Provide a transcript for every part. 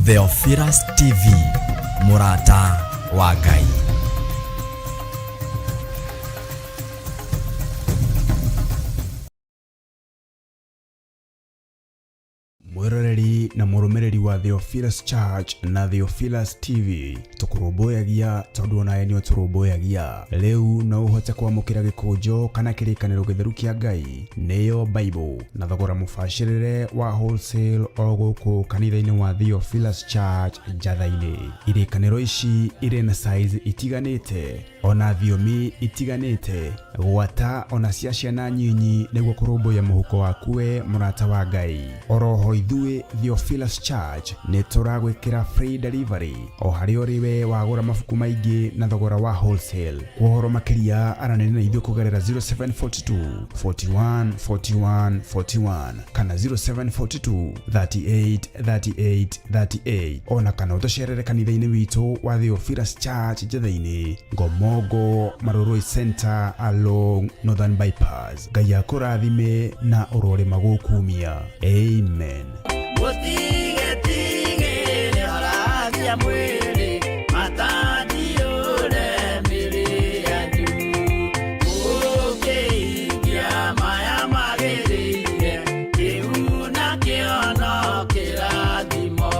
Theophilus TV, mũrata wa Ngai. Mwĩroreri na mũrũmĩrĩri wa Theophilus Church na Theophilus TV, tũkũrũmbũyagia tondũ onawe nĩ ũtũrũmbũyagia. Rĩu no ũhote kwamũkĩra gĩkũnjo kana kĩrĩkanĩro gĩtheru kĩa Ngai, nĩyo Bible, na thogora mũbacĩrĩre wa wholesale o gũkũ kanitha-inĩ wa Theophilus Church Njatha-inĩ. Irĩkanĩro ici irĩ na size itiganĩte ona thiomi itiganĩte, gwata ona cia ciana nyinyi nĩguo kũrũmbũiya mũhuko waku we mũrata wa Ngai. Oroho ithuĩ Theophilus Church nĩ tũragwĩkĩra free delivery o harĩa ũrĩ we wagũra mabuku maingĩ na thogora wa wholesale. Kwa ũhoro makĩria aranĩria na ithuĩ kũgerera 0742 41 41 41 kana 0742 38 38 38 ona kana ũtũcerere kanitha-inĩ witũ wa Theophilus Church Njetha-inĩ, Ngomongo Marurui Center along Northern Bypass. Ngai akũrathime na ũrorĩma gũkumia. Amen. Mũtigetigĩre ũrathia mwĩrĩ, matandiũre mĩrĩ yanyu. Mũkĩhingia maya magĩrĩire, kĩu nakĩo no kĩrathimo.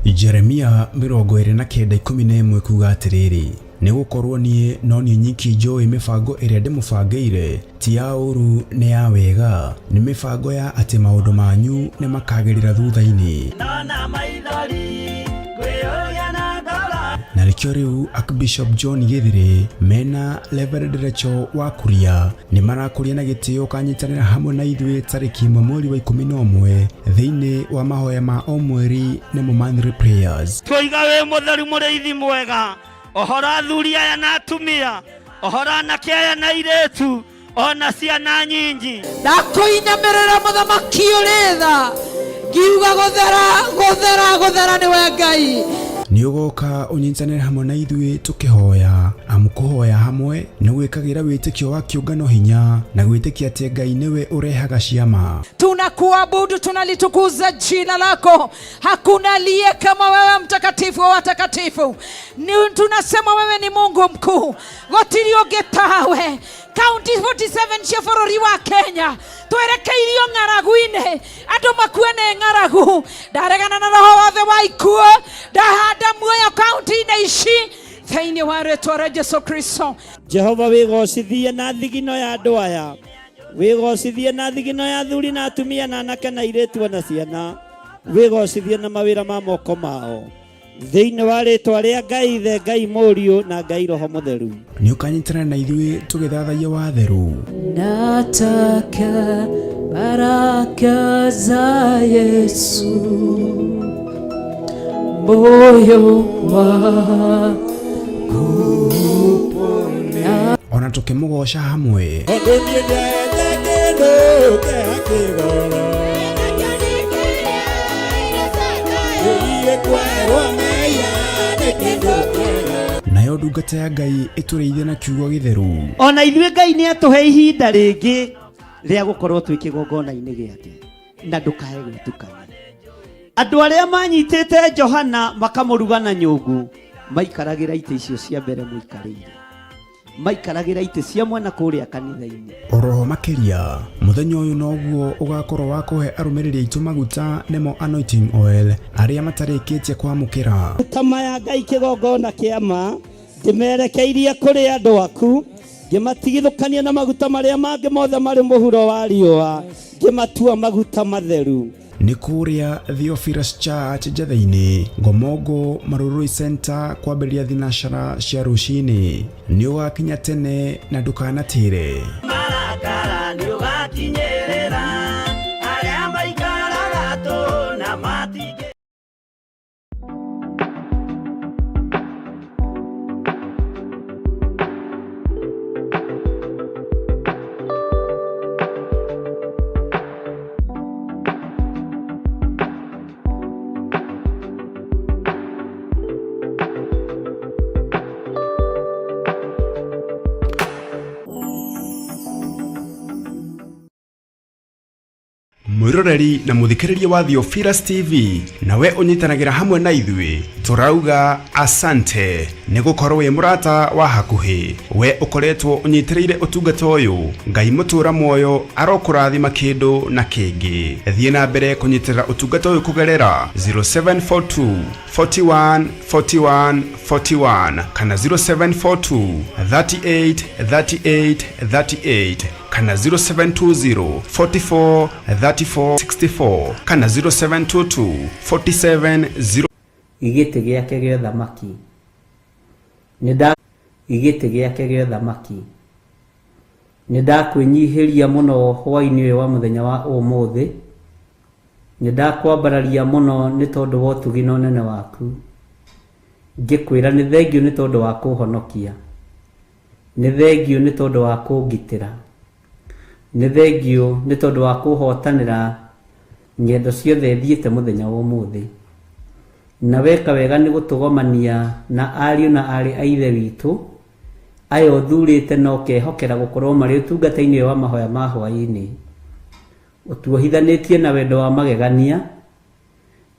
Jeremia 29:11 kuga atĩrĩrĩ, nĩ gũkorwo niĩ no niĩ nyiki njũĩ mĩbango ĩrĩa ndĩmũbangĩire, ti ya ũũru nĩ ya wega, nĩ mĩbango ya atĩ maũndũ manyu nĩ makagĩrĩra thutha-inĩ. Ndona maithori, ngwĩyũria na ngoro. Na nĩkĩo rĩu Archbishop John Gĩthĩrĩ mena Reverend Rachel wa Kuria nĩ marakũria na gĩtĩo ũkanyitanĩra hamwe na ithuĩ tarĩki 1 mweri wa 11 thĩinĩ wa mahoya ma o mweri nĩmo monthly prayers. Twoiga wĩ mũtheru mũrĩithi mwega, ũhoro athuri aya na atumia, ũhoro anake aya na airĩtu, ona ciana nyinyi. Ndakũinamĩrĩra mũthamaki ũrĩ tha, ngiuga gũthera gũthera gũthera nĩwe Ngai. Nĩ ũgoka ũnyitanĩre hamwe na ithuĩ tũkĩhoya, amu kũhoya hamwe nĩ gwĩkagĩra wĩtĩkio wa kĩũngano hinya na gwĩtĩkia atĩ Ngai nĩwe ũrehaga ciama. Tunakuabudu, tunalitukuza jina lako. Hakuna aliye kama wewe, mtakatifu wa watakatifu. Ni tunasema wewe ni Mungu mkuu, gũtirĩ ũngĩ tawe. Kaunti 47 cia bũrũri wa Kenya twerekeirio ng'aragu-inĩ, andũ makue nĩ ng'aragu. Ndaregana na roho wothe wa ikuũ, ndahanda muoyo kaunti-inĩ ici thĩinĩ wa rĩtwa rĩa Jesu Kristo. Jehova wĩgocithie na thigino ya andũ aya, wĩgocithie na thigino ya athuri na atumia na anake na airĩtu ona ciana, wĩgocithie na mawĩra ma moko mao, thĩinĩ wa rĩtwa rĩa Ngai Ithe, Ngai Mũriũ na Ngai Roho Mũtheru. Nĩ ũkanyitanĩra na ithuĩ tũgĩthathaiya watheru. Nataka baraka za Yesu, moyo wangu upone. Ona tũkĩmũgoca hamwe. Tondũ niĩ ndetha kĩndũ kĩa kĩgoro, Gũthiĩ kwerwo mehia nĩ kĩndũ kĩega. Nayo ndungata ya Ngai ĩtũrĩithie na kiugo gĩtheru. Ona ithuĩ Ngai nĩ atũhe ihinda rĩngĩ rĩa gũkorwo twĩ kĩgongona-inĩ gĩake, na ndũkae gwĩtukania. Andũ arĩa manyitĩte Johana makamũruga na nyũngũ maikaragĩra itĩ icio cia mbere mũikarĩire, maikaragĩra itĩ cia mwena kũrĩa kanitha-inĩ. Oroho makĩria mũthenya ũyũ noguo ũgakorwo wa kũhe arũmĩrĩri aitũ maguta nĩmo anointing oil arĩa matarĩkĩtie kwamũkĩra. Maguta maya Ngai kĩgongona kĩa ma ndĩmerekeirie kũrĩ andũ aku, ngĩmatigithũkania na maguta marĩa mangĩ mothe marĩ mũhuro wa riũa, ngĩmatua maguta matheru. Nĩ kũrĩa Theophilus Church Njetha-inĩ, Ngomongo Marurui Center kwambĩrĩria thinacara cia rũcinĩ. Nĩ ũgakinya tene na ndũkanatĩre. Marakara nĩ ũgakinyĩrĩra arĩa maikaraga tũ na matingĩ. Mwiroreri na muthikiriria wa Theophilus TV nawe unyitanagira hamwe na ithuĩ turauga asante nĩ gũkorwo wĩ mũrata wa hakuhĩ we ũkoretwo ũnyitĩrĩire ũtungata ũyũ. Ngai mũtũra muoyo arokũrathima kĩndũ na kĩngĩ. Thiĩ na mbere kũnyitĩrĩra ũtungata ũyũ kũgerera 0742 41 41 41 kana 0742 38 38 38 kana 0720 44 34 64 kana 0722 47 0. Gĩtĩ gĩake gĩa ũthamaki gĩtĩ gĩake gĩa ũthamaki. Nĩ ndakwĩnyihĩria mũno hwaĩ-inĩ ũyũ wa mũthenya wa ũmũthĩ. Nĩ ndakwambararia mũno nĩ tondũ wa ũtugi na ũnene waku. Ngĩkwĩra nĩ thengiũ nĩ tondũ wa kũhonokia, nĩ thengiũ nĩ tondũ wa kũngitĩra, nĩ thengiũ nĩ tondũ wa kũhotanĩra ng'endo ciothe thiĩte mũthenya wa ũmũthĩ. Na weka wega nĩ gũtũgomania na ariũ na aarĩ a Ithe witũ aya ũthurĩte na ũkehokera gũkorwo marĩ ũtungata-inĩ ũyũ wa mahoya ma hwaĩ-inĩ. Ũtuohithanĩtie na wendo wa magegania,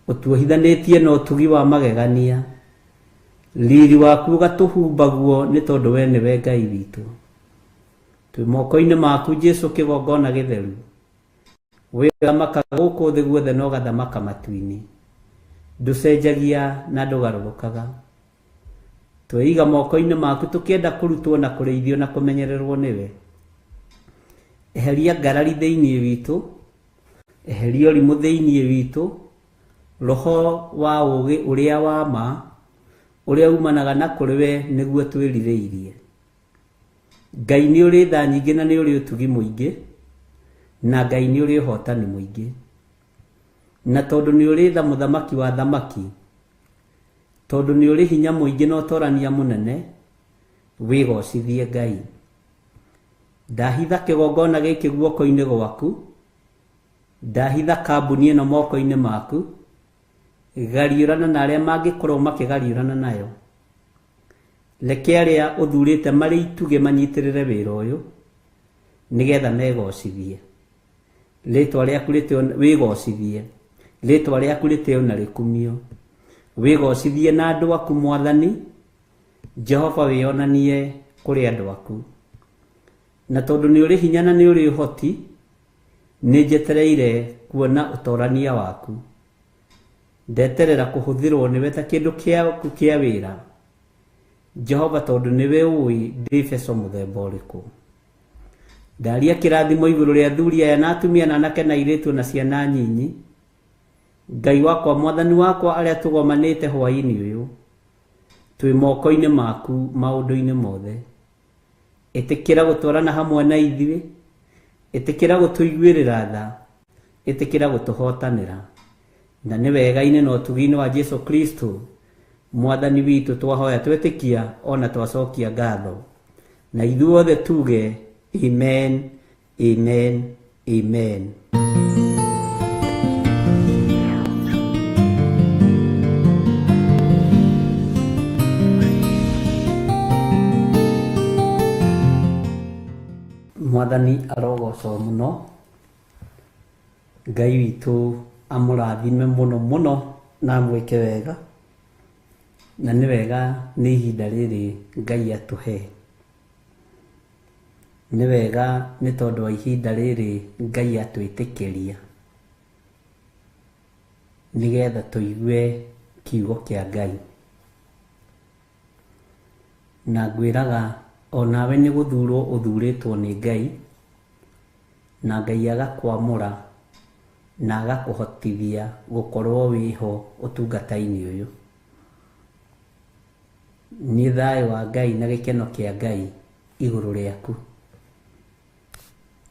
ũtuohithanĩtie na ũtugi wa magegania. Riri waku ũgatũhumbaguo nĩ tondũ we nĩwe Ngai witũ. Twĩ moko-inĩ maku Jesũ kĩgongona gĩtheru. Wĩ ũthamakaga gũkũ thĩ guothe na ũgathamaka matu-inĩ. Ndũcenjagia na ndũgarũrũkaga. Tweiga moko-inĩ maku tũkĩenda kũrutwo na kũrĩithio na kũmenyererwo nĩwe. Eheria ngarari thĩinĩ witũ, eheria ũrimũ thĩinĩ witũ, roho wa ũũgĩ ũrĩa wa ma ũrĩa umanaga na kũrĩ we nĩguo twĩrirĩirie. Ngai nĩ ũrĩ tha nyingĩ na nĩ ũrĩ ũtugi mũingĩ, na Ngai nĩ ũrĩ ũhotani mũingĩ. Na tondũ nĩ ũrĩ tha mũthamaki wa thamaki, tondũ nĩ ũrĩ hinya mũingĩ na ũtorania mũnene, wĩgocithie Ngai. Ndahitha kĩgongona gĩkĩ guoko-inĩ gwaku, ndahitha kambuni ĩno moko-inĩ maku, gariũrana na arĩa mangĩkorwo makĩgariũrana nayo. Reke arĩa ũthurĩte marĩ itugĩ manyitĩrĩre wĩra ũyũ nĩgetha megocithie. Rĩtwa rĩaku rĩtĩo, wĩgocithie. Rĩtwa rĩaku rĩtĩo na rĩkumio. Wĩgocithie na andũ aku Mwathani. Jehova wĩonanie kũrĩ andũ aku. Na tondũ nĩ ũrĩ hinya na nĩ ũrĩ ũhoti, nĩ njetereire kuona ũtorania waku. Ndeterera kũhũthĩrwo nĩwe ta kĩndũ kĩaku kĩa wĩra. Jehova tondũ nĩwe ũĩ ndĩ beco mũthemba ũrĩkũ. Ndaria kĩrathimo igũrũ rĩa athuri aya na atumia na anake na airĩtu na ciana nyinyi. Ngai wakwa Mwathani wakwa arĩa tũgomanĩte hwaĩ-inĩ ũyũ, twĩ moko-inĩ maku maũndũ-inĩ mothe. Ĩtĩkĩra gũtwarana hamwe na ithuĩ, ĩtĩkĩra gũtũiguĩrĩra tha, ĩtĩkĩra gũtũhotanĩra. Na nĩ wega-inĩ na ũtugi-inĩ wa Jesu Kristo Mwathani witũ twahoya twetĩkia ona twacokia ngatho. Na ithuothe tuge amen, amen, amen. Mwathani arogocwo mũno. Ngai witũ amũrathime mũno mũno na amwĩke wega. Na nĩ wega nĩ ihinda rĩrĩ Ngai atũhe. Nĩ wega nĩ tondũ wa ihinda rĩrĩ Ngai atwĩtĩkĩria nĩgetha tũigue kiugo kĩa Ngai. Na ngwĩraga onawe nĩ gũthurwo ũthurĩtwo nĩ Ngai, na Ngai agakwamũra na agakũhotithia gũkorwo wĩho ũtungata-inĩ ũyũ. Nĩ thayũ wa Ngai na gĩkeno kĩa Ngai igũrũ rĩaku.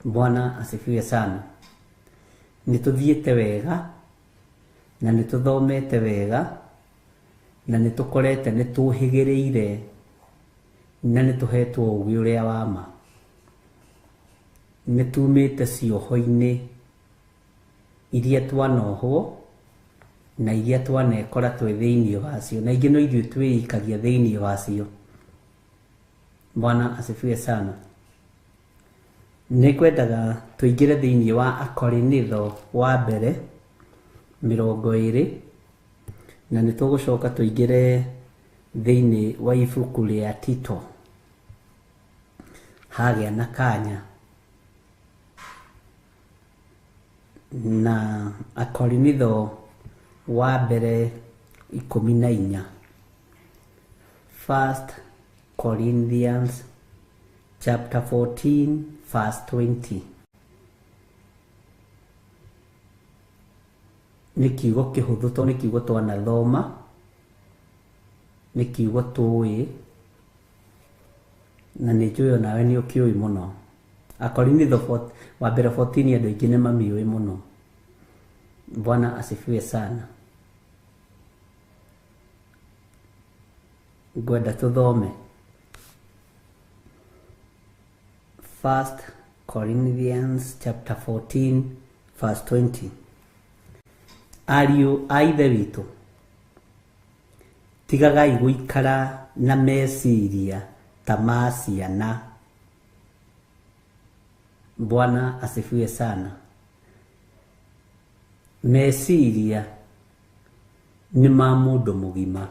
Bwana asifiwe sana. Nĩ tũthiĩte wega na nĩ tũthomete wega na nĩ tũkorete nĩ tũhĩgĩrĩire na nĩ tũhetwo ũũgĩ ũrĩa wa ma. Nĩ tumĩte cioho-inĩ iria twanohwo na iria twanekora twĩ thĩinĩ wacio, na ingĩ no ithuĩ twĩikagia thĩinĩ wacio. Bwana asifiwe sana. Nĩngwendaga tũingĩre thĩinĩ wa Akorinitho wa mbere 20, na nĩtũgũcoka tũingĩre thĩinĩ wa ibuku rĩa Tito hagĩa na kanya. Na Akorinitho wa mbere 14, First Corinthians chapter 14 verse 20. Nĩ kiugo kĩhũthũ tondũ nĩ kiugo twanathoma, nĩ kiugo tũĩ, na nĩ njũĩ onawe nĩ ũkĩũĩ mũno. Akorinitho wa mbere 14 andũ aingĩ nĩ mamiũĩ mũno. Bwana asifiwe sana. Ngwenda tũthome First Corinthians chapter 14 verse 20. Ariũ a Ithe witũ, tigagai gũikara na meciria ta ma ciana. Bwana asifiwe sana. Meciria nĩ ma mũndũ mũgima,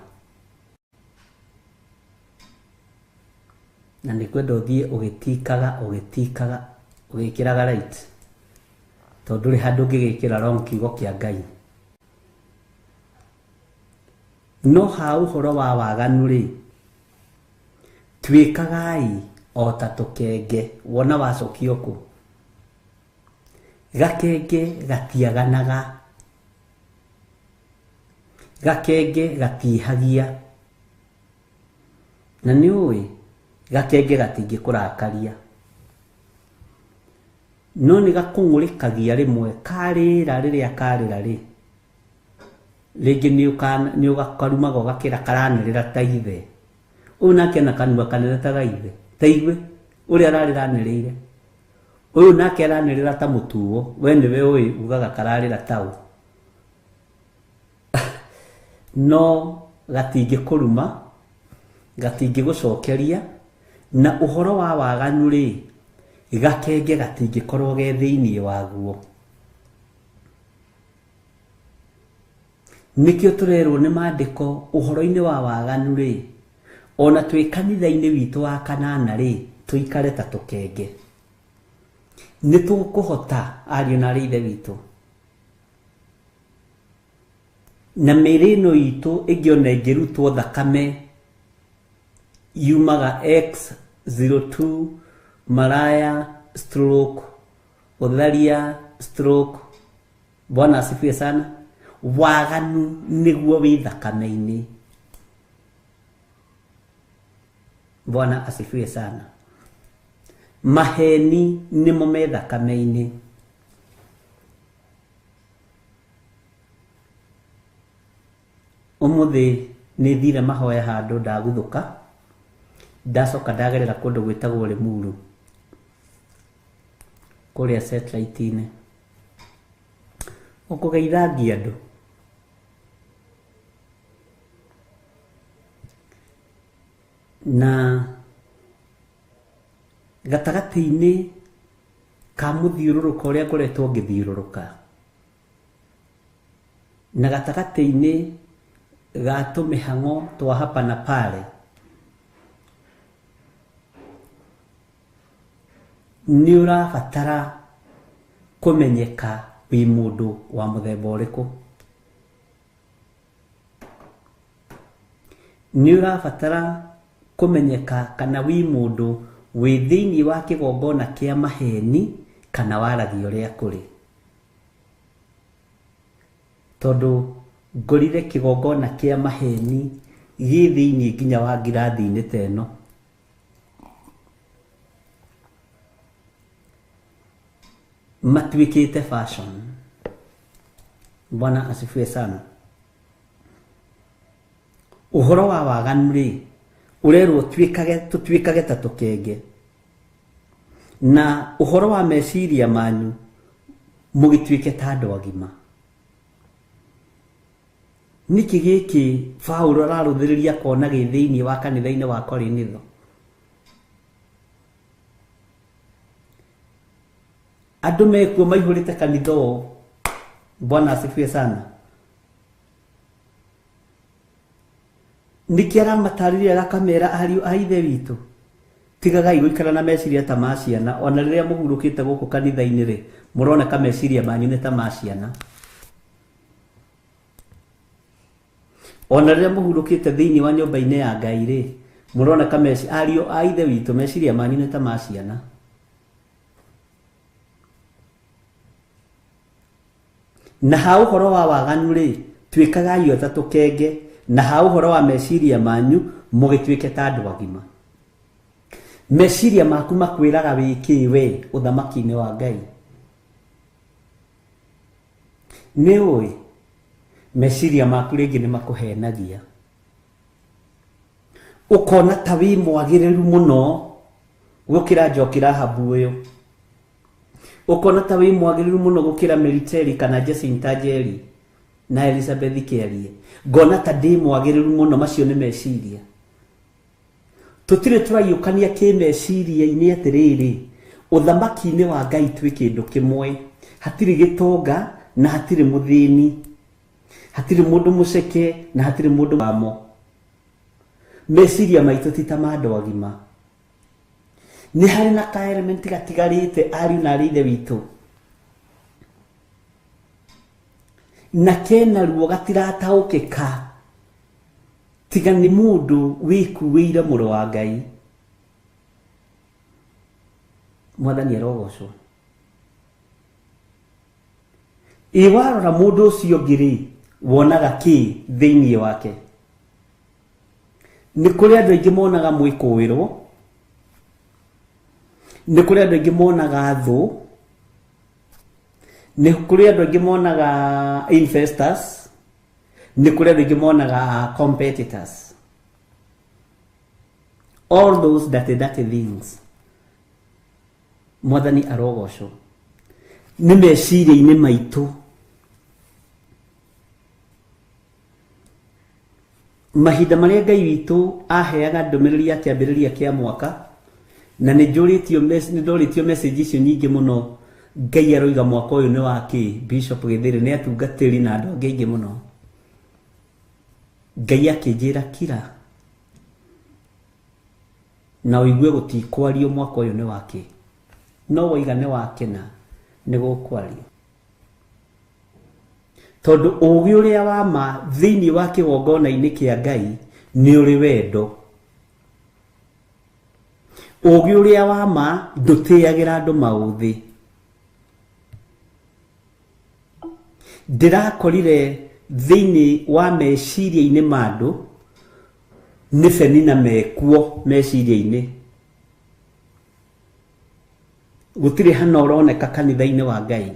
na nĩ kwenda ũthiĩ ũgĩtikaga ũgĩtikaga ũgĩkĩraga right, tondũ ndũrĩ handũ ũngĩgĩkĩra wrong kiugo kĩa Ngai. No ha ũhoro wa waganu rĩ, tuĩkagai o ta tũkenge. Wona wacokio kũ? Gakenge gatiaganaga, gakenge gatihagia, na nĩ ũĩ gakenge gatingĩkũrakaria, no nĩ gakũng'ũrĩkagia rĩmwe karĩra. Rĩrĩa karĩra rĩ, rĩngĩ nĩ ũgakarumaga ũgakĩra karanĩrĩra ta ithe. Ũyũ nake ena kanua kanene ta ga ithe, ta igue ũrĩa ararĩra anĩrĩire. Ũyũ nake aranĩrĩra ta mũtuo, we nĩwe ũĩ ugaga kararĩra taũ. No gatingĩkũruma, gatingĩgũcokeria, na ũhoro wa waganu rĩ, gakenge gatingĩkorwo ge thĩinĩ waguo. Nĩkĩo tũrerwo nĩ maandĩko ũhoro-inĩ wa waganu rĩ, ona twĩ kanitha-inĩ witũ wa kanana rĩ, tũikare ta tũkenge. Nĩ tũkũhota ariũ na arĩ Ithe witũ, na mĩĩrĩ ĩno itũ ĩngĩ ona ĩngĩrutwo thakame yumaga X02 maraya stroke ũtharia stroke. Bwana asifiwe sana. Waganu nĩguo wĩ thakame-inĩ. Bwana asifiwe sana. Maheni nĩmo me thakame-inĩ. Ũmũthĩ nĩ thire mahoya handũ ndaguthũka, ndacoka ndagerera kũndũ gwĩtagwo Limuru kũrĩa satellite-inĩ, ũkũgeithangia andũ. Na gatagatĩ-inĩ ka mũthiũrũrũko ũrĩa ngoretwo ngĩthiũrũrũka, na gatagatĩ-inĩ ga tũmĩhang'o twa hapa na pale, nĩ ũrabatara kũmenyeka wĩ mũndũ wa mũthemba ũrĩkũ. Nĩ ũrabatara kũmenyeka kana wĩ mũndũ wĩ thĩinĩ wa kĩgongona kĩa maheni kana waragia ũrĩa kũrĩ. Tondũ ngorire kĩgongona kĩa maheni gĩ thĩinĩ nginya wa ngirathi-inĩ ta ĩno. Matuĩkĩte fashion. Bwana asifiwe sana. Ũhoro wa waganu rĩ, ũrerwo tũtuĩkage ta tũkenge, na ũhoro wa meciria manyu mũgĩtuĩke ta andũ agima. Nĩkĩ gĩkĩ Paulo ararũthĩrĩria kona gĩ thĩinĩ wa kanitha-inĩ wa Korinitho? Andũ mekuo maihũrĩte kanitha ũũ. Bwana asifiwe sana. Nĩkĩ aramatarĩria akamera ariũ a ithe witũ, tigagai gũikara na meciria ta ma ciana. Ona rĩrĩa mũhurũkĩte gũkũ kanitha-inĩ rĩ, mũroneka meciria manyu nĩ ta ma ciana. Ona rĩrĩa mũhurũkĩte thĩinĩ wa nyũmba-inĩ ya Ngai rĩ, mũroneka ariũ a ithe witũ meciria manyu nĩ ta ma ciana. Na ha ũhoro wa waganu rĩ, tuĩkagai o ta tũkenge, na ha ũhoro wa meciria manyu mũgĩtuĩke ta andũ agima. Meciria maku makwĩraga wĩ kĩ we ũthamaki-inĩ wa Ngai. Nĩ ũĩ meciria maku rĩngĩ nĩ makũhenagia, ũkona ta wĩ mwagĩrĩru mũno gũkĩra Njoki Rahabu ũyũ, ũkona ta wĩ mwagĩrĩru mũno gũkĩra Meriteri kana Jacinta Njeri na Elizabeth Kĩarie. Ngona ta ndĩ mwagĩrĩru mũno. Macio nĩ meciria. Tũtirĩ tũraiyũkania kĩmeciria-inĩ atĩrĩrĩ, ũthamaki-inĩ wa Ngai twĩ kĩndũ kĩmwe, hatirĩ gĩtonga na hatirĩ mũthĩni, hatirĩ mũndũ mũceke na hatirĩ mũndũ wamo. Meciria maitũ ti ta ma andũ agima. Nĩ harĩ na ka element gatigarĩte ariũ na arĩ ithe witũ, na kena ruo gatirataũkĩka, tiga nĩ mũndũ wĩkuĩire mũrũ wa Ngai. Mwathani arogocwo. Ĩ warora mũndũ ũcio ũngĩ rĩ, wonaga kĩ thĩinĩ wake? Nĩ kũrĩ andũ aingĩ monaga mwĩkũĩrwo, nĩ kũrĩ andũ aingĩ monaga thũ, nĩ kũrĩ andũ aingĩ monaga investors, nĩ kũrĩ andũ aingĩ monaga competitors. All those dirty, dirty things. Mwathani arogocwo. Nĩ meciria-inĩ maitũ. Mahinda marĩa Ngai witũ aheaga ndũmĩrĩri ya kĩambĩrĩria kĩa mwaka, na nĩ ndorĩtio message icio nyingĩ mũno. Ngai aroiga mwaka ũyũ nĩ wa kĩ? Bishop Gĩthĩrĩ nĩ atungatĩri na andũ angĩ aingĩ mũno. Ngai akĩnjĩra kira na ũigue gũtikwario mwaka ũyũ nĩ wa kĩ, no woiga nĩ wa kĩna nĩ gũkwario. Tondũ ũũgĩ ũrĩa wa ma thĩinĩ wa kĩgongona-inĩ kĩa Ngai nĩ ũrĩ wendo. Ũũgĩ ũrĩa wa ma ndũtĩagĩra andũ maũthĩ. Ndĩrakorire thĩinĩ wa meciria-inĩ ma andũ nĩ Penina mekuo meciria-inĩ. Gũtirĩ hana ũroneka kanitha-inĩ wa Ngai.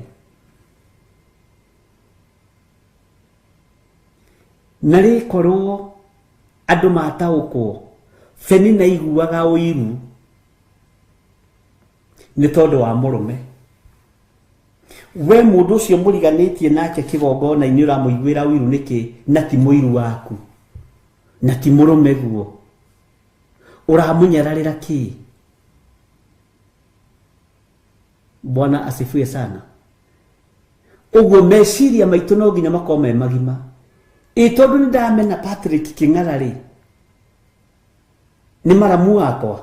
Na rĩkorwo andũ mataũkwo, Penina iguaga ũiru nĩ tondũ wa mũrũme. We mũndũ ũcio mũriganĩtie nake kĩgongona-inĩ ũramũiguĩra ũiru nĩkĩ, na ti mũiru waku, na ti mũrũme guo? Ũramũnyararĩra kĩ? Bwana asifiwe sana. Ũguo meciria maitũ no nginya makorwo me magima. Ĩ tondũ nĩ ndamena Patrick Kĩng'ara rĩ, nĩ maramu wakwa,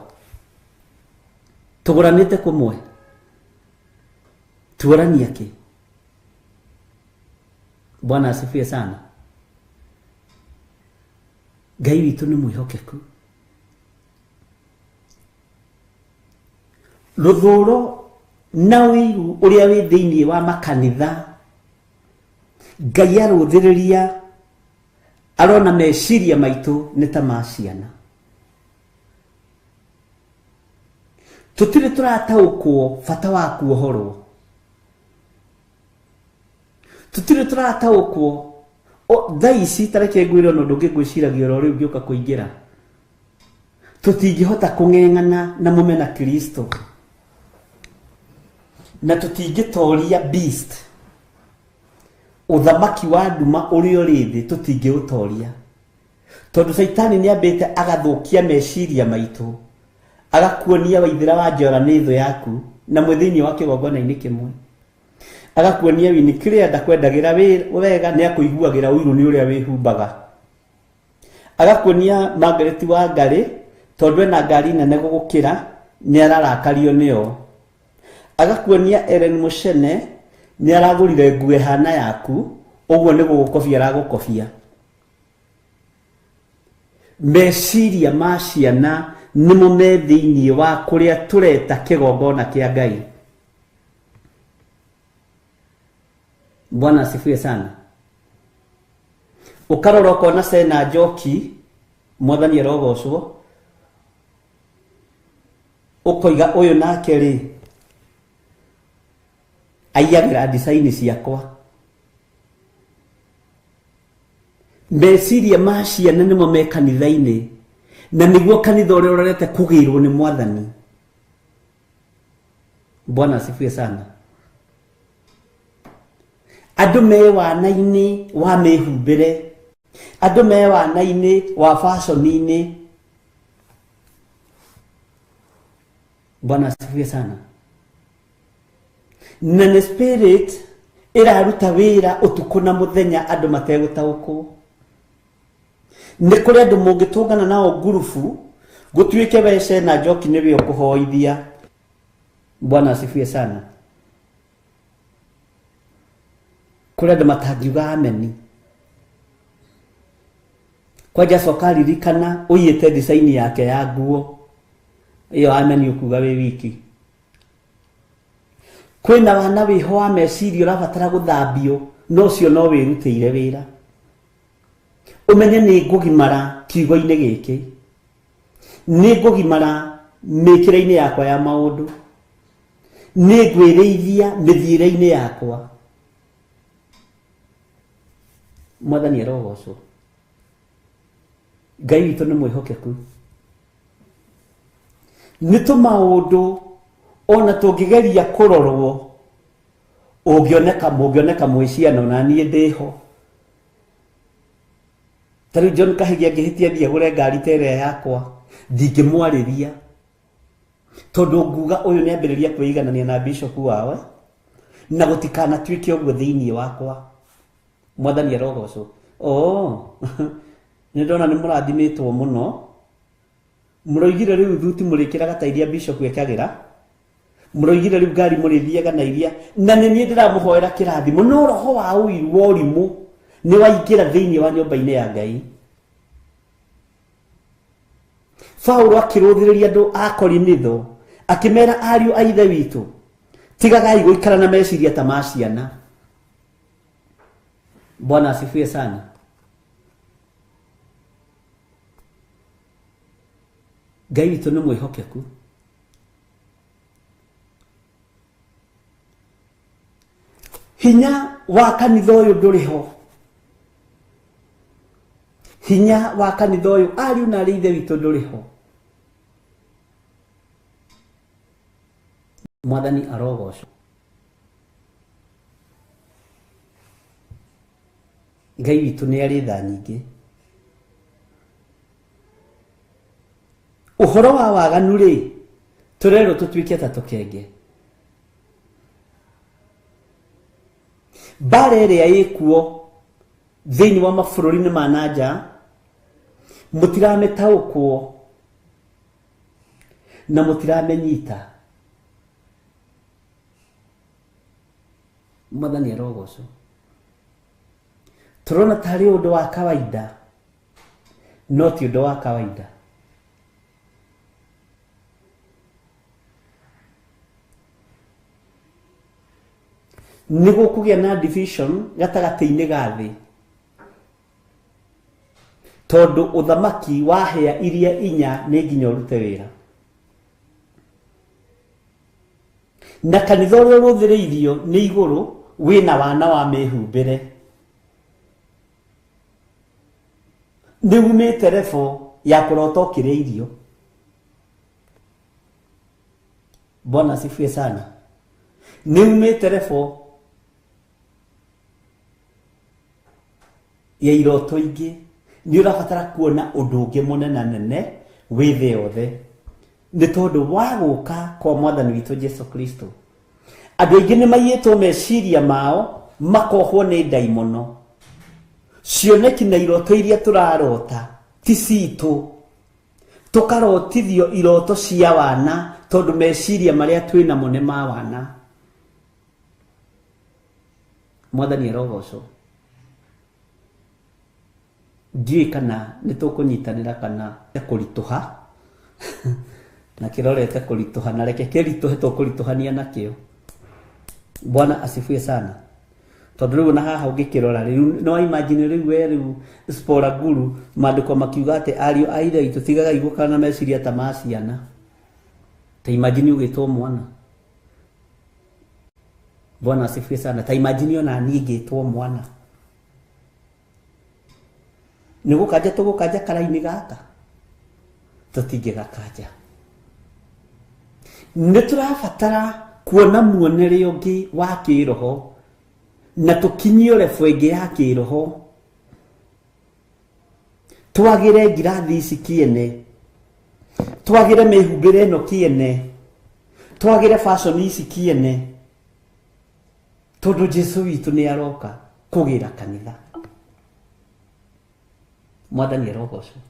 tũgũranĩte kũmwe, tuorania kĩ? Bwana asifiwe sana. Ngai witũ nĩ mwĩhokeku. Rũthũro na ũiru ũrĩa wĩ thĩinĩ wa makanitha, Ngai arũthĩrĩria arona meciria maitũ nĩ ta ma ciana. Tũtirĩ tũrataũkwo bata wa kuohorwo, tũtirĩ tũrataũkwo thaa ici. Ta reke ngwĩre ona ũndũ ũngĩ ngwĩciragia oro rĩu ngĩũka kũingĩra. Tũtingĩhota kũng'eng'ana na mũmena Kristo, na tũtingĩtoria beast, ũthamaki wa nduma ũrĩa ũrĩ thĩ tũtingĩũtoria, tondũ Caitani nĩ ambĩte agathũkia meciria maitũ, agakuonia Waithĩra wa Njora nĩ thũ yaku. Na mwĩ thĩinĩ wa kĩgongona-inĩ kĩmwe. Agakuonia Winnie Clear ndakwendagĩra wega, nĩ akũiguagĩra ũiru nĩ ũrĩa wĩhumbaga. Agakuonia Margaret Wangari tondũ ena ngari nene gũgũkĩra nĩ ararakario nĩo. Agakuonia Ellen Muchene nĩ aragũrire nguo ĩhana yaku, ũguo nĩ gũgũkobia aragũkobia. Meciria ma ciana nĩmo me thĩinĩ wa kũrĩa tũreta kĩgongona kĩa Ngai. Bwana asifiwe sana. Ũkarora ũkona Sena Njoki, Mwathani arogocwo, ũkoiga ũyũ nake rĩ aiyagĩra design ciakwa. Meciria ma ciana nĩmo me kanitha-inĩ, na nĩguo kanitha ũrĩa ũrorete kũgĩrwo nĩ Mwathani. Bwana asifiwe sana. Andũ me wana-inĩ wa mĩhumbĩre, andũ me wana-inĩ wa fashion-inĩ. Bwana asifiwe sana. Na nĩ spirit ĩraruta wĩra ũtukũ na mũthenya andũ mategũtaũkwo. Nĩ kũrĩ andũ mũngĩtũngana nao ngurubu, gũtuĩke we Sena Njoki nĩwe ũkũhoithia. Bwana asifiwe sana. Kũrĩ andũ matangiuga ameni. Kwanja coka ririkana ũiyĩte design yake ya nguo ĩyo, ameni ũkuga wĩ wiki. Kwĩna wana wĩho wa meciria ũrabatara gũthambio, no ũcio no wĩrutĩire wĩra. Ũmenye nĩ ngũgimara kiugo-inĩ gĩkĩ, nĩ ngũgimara mĩkĩre-inĩ yakwa ya maũndũ, nĩ ngwĩrĩithia mĩthiĩre-inĩ yakwa. Mwathani arogocwo. Ngai witũ nĩ mwĩhokeku. Nĩ tũmaũndũ ona tũngĩgeria kũrorwo, ũngĩoneka mũngĩoneka mwĩ ciana ona niĩ ndĩho. Ta rĩu John Kahigi angĩhĩtia thiĩ agũre ngari ta ĩrĩa yakwa, ndingĩmwarĩria, tondũ nguga ũyũ nĩambĩrĩria kwĩiganania na bishop wao, na gũtikanatuĩke ũguo thĩinĩ wakwa. Mwathani arogocwo. Oh, nĩ ndona nĩ mũrathimĩtwo mũno. Mũroigire rĩu thuti mũrĩkĩraga ta iria bishop ekagĩra, mũroigire rĩu ngari mũrĩthiaga na iria, na nĩ niĩ ndĩramũhoera kĩrathimo, no roho wa ũiru wa ũrimũ nĩ waingĩra thĩinĩ wa nyũmba-inĩ ya Ngai. Paulo akĩrũthĩrĩria andũ a Korinitho akĩmera, ariũ a ithe witũ, tigagai gũikara na meciria ta ma ciana. Bwana asifiwe sana. Ngai witũ nĩ mwĩhokeku. Hinya wa kanitha ũyũ ndũrĩ ho. Hinya wa kanitha ũyũ ariũ na arĩ ithe witũ ndũrĩ ho. Mwathani arogocwo. Ngai witũ nĩ arĩ tha nyingĩ. Ũhoro wa waganu rĩ, tũrerwo tũtuĩke ta tũkenge. Mbara ĩrĩa ĩkuo thĩinĩ wa mabũrũri-inĩ ma na nja, mũtiramĩtaũkwo na mũtiramĩnyita. Mwathani arogocwo. Tũrona tarĩ ũndũ wa kawaida, no ti ũndũ wa kawaida. Nĩ gũkũgĩa na division gatagatĩ-inĩ ga thĩ, tondũ ũthamaki wa hĩa iria inya nĩ nginya ũrute wĩra. Na kanitha ũrĩa ũrũthĩrĩirio nĩ igũrũ wĩna wana wa mĩhumbĩre, nĩ umĩte rebo ya kũrota ũkĩrĩa irio. Bwana asifiwe sana. Nĩ umĩte rebo ya iroto ingĩ, nĩ ũrabatara kuona ũndũ ũngĩ mũnenanene wĩ thĩ yothe. Nĩ tondũ wa gũka kwa mwathani witũ Jesu Kristo. Andũ aingĩ nĩ maiyĩtwo meciria mao makohwo nĩ ndaimono. Cioneki na iroto iria tũrarota ti citũ. Tũkarotithio iroto cia wana tondũ meciria marĩa twĩ namo nĩ ma wana. Mwathani arogocwo. Ndiũĩ kana nĩ tũkũnyitanĩra kana kũritũha na kĩrorete kũritũha na reke kĩritũhe tũkũritũhania nakĩo. Bwana asifiwe sana. Tondũ rĩu na haha ũngĩkĩrora rĩu no imagine rĩu we rĩu Spora Guru maandĩko makiuga atĩ ariũ a ithe witũ tigagai gũkara na meciria ta ma ciana. Ta imagine ũgĩtwo mwana. Bwana asifiwe sana. Ta imagine ona niĩ ngĩtwo mwana. Nĩ gũkanja tũgũkanja karaini gaka tũtingĩgakanja. Nĩ tũrabatara kuona muonere ũngĩ wa kĩroho na tũkinyio level ĩngĩ ya kĩroho. Twagĩre ngirathi ici kĩene, twagĩre mĩhumbĩre ĩno kĩene, twagĩre fashion ici kĩene, tondũ Jesu witũ nĩ aroka kũgĩra kanitha. Mwathani arogocwo.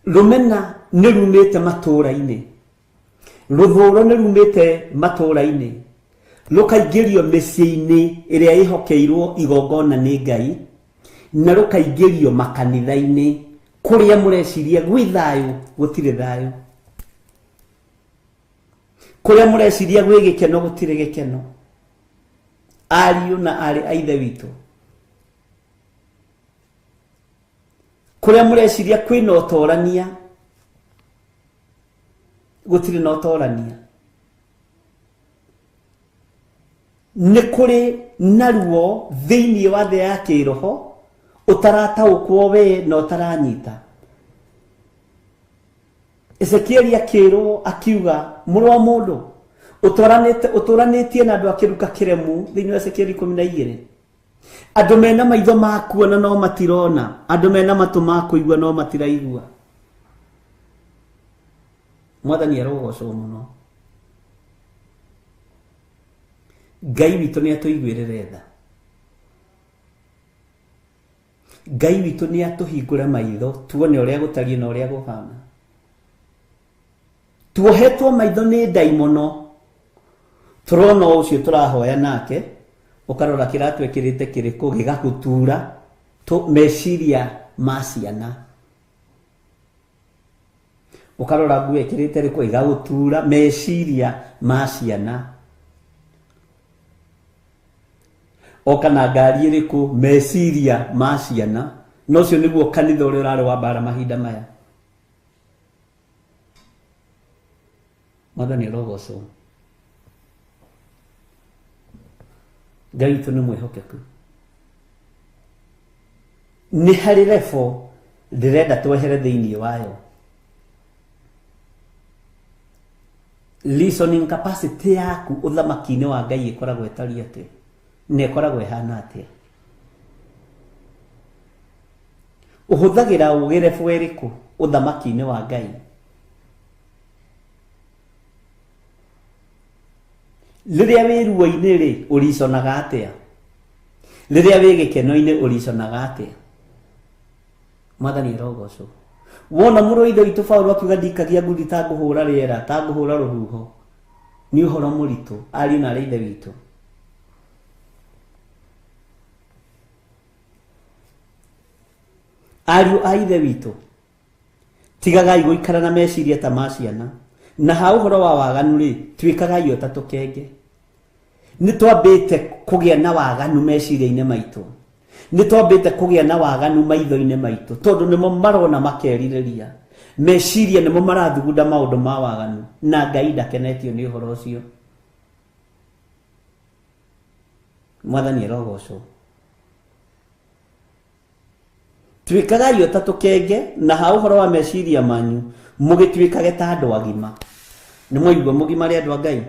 Rũmena nĩ rumĩte matũũra-inĩ, rũthũũro nĩ rumĩte matũũra-inĩ, rũkaingĩrio mĩciĩ-inĩ ĩrĩa ĩhokeirwo igongona nĩ Ngai, na rũkaingĩrio makanitha-inĩ kũrĩa mũreciria gwĩ thayũ gũtirĩ thayũ, kũrĩa mũreciria gwĩ gĩkeno gũtirĩ gĩkeno. Ariũ na aarĩ a ithe witũ, kũrĩa mũreciria kwĩna ũtorania gũtirĩ na ũtorania. Nĩ kũrĩ na ruo thĩinĩ wa thĩ ya kĩroho ũtarataũkwo we na ũtaranyita. Ezekieli akĩrwo akiuga, mũrũ wa mũndũ, ũtũranĩtie na andũ a kĩruka kĩremu thĩinĩ wa Ezekieli 12. Andũ mena maitho ma kuona no matirona, andũ mena matũ ma kũigua no matiraigua. Mwathani arogocwo mũno. Ngai witũ nĩ atũiguĩrĩre tha. Ngai witũ nĩ atũhingũre maitho tuone ũrĩa gũtariĩ na ũrĩa gũhana. Tuohetwo maitho nĩ ndaimono, tũrona ũcio tũrahoya nake, ũkarora kĩratũ ekĩrĩte kĩrĩkũ gĩgagũtura meciria ma ciana. Ũkarora nguo ĩkĩrĩte rĩkũ ĩgagũtura meciria ma ciana. Oka na ngari ĩrĩkũ meciria ma ciana. Na ũcio nĩguo kanitha ũrĩa ũrarĩ wa mbara mahinda maya. Mwathani arogocwo. Ngai witũ nĩ mwĩhokeku. Nĩ harĩ level ndĩrenda twehere thĩinĩ wayo. Listening capacity yaku ũthamaki-inĩ wa Ngai ĩkoragwo ĩtariĩ atĩa? Na ĩkoragwo ĩhana atĩa? Ũhũthagĩra ũũgĩ level ĩrĩkũ ũthamaki-inĩ wa Ngai? Rĩrĩa wĩ ruo-inĩ rĩ, ũriconaga atĩa? Rĩrĩa wĩ gĩkeno-inĩ ũriconaga atĩa? Mwathani arogocwo. Wona mũrũ wa ithe witũ Paũlũ akiuga ndikagia ngundi ta ngũhũra rĩera, ta ngũhũra rũhuho. Nĩ ũhoro mũritũ, ariũ na aarĩ ithe witũ. Ariũ a ithe witũ, tigagai gũikara na meciria ta ma ciana. Na ha ũhoro wa waganu rĩ, tuĩkagai o ta tũkenge. Nĩ twambĩte kũgĩa na waganu meciria-inĩ maitũ. Nĩ twambĩte kũgĩa na waganu maitho-inĩ maitũ, tondũ nĩmo marona makerirĩria. Meciria nĩmo marathugunda maũndũ ma waganu, na Ngai ndakenetio nĩ ũhoro ũcio. Mwathani arogocwo. Tuĩkagai o ta tũkenge, na ha ũhoro wa meciria manyu mũgĩtuĩkage ta andũ agima. Nĩ mwaigua mũgimare andũ a Ngai?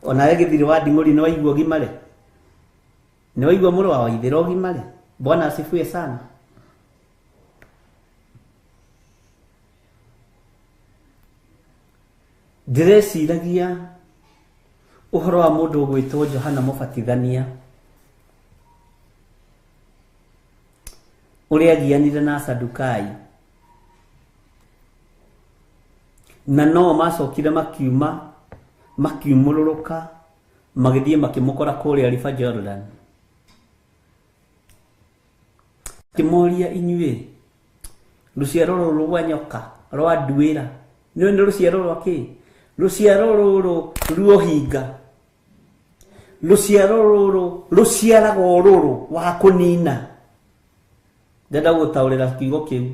Onawe gĩthirĩ wa nding'ũri nĩ waigua ũgimare? Nĩ waigua mũrũ wa waithĩra ũgimare? Bwana asifiwe sana. Ndĩreciragia ũhoro wa mũndũ ũgwĩtwo Johana Mũbatithania ũrĩa agianire na Sadukai, na no macokire makiuma makiumũrũrũka magĩthiĩ makĩmũkora kũrĩa River Jordan. Akĩmoria, inyuĩ rũciaro rũrũ rwa nyoka rwa nduĩra, nĩ nĩ rũciaro rwa kĩ? Rũciaro rũrũ ruohinga, rũciaro rũrũ rũciaraga ũrũrũ wa kũnina. Ndenda gũtaũrĩra kiugo kĩu,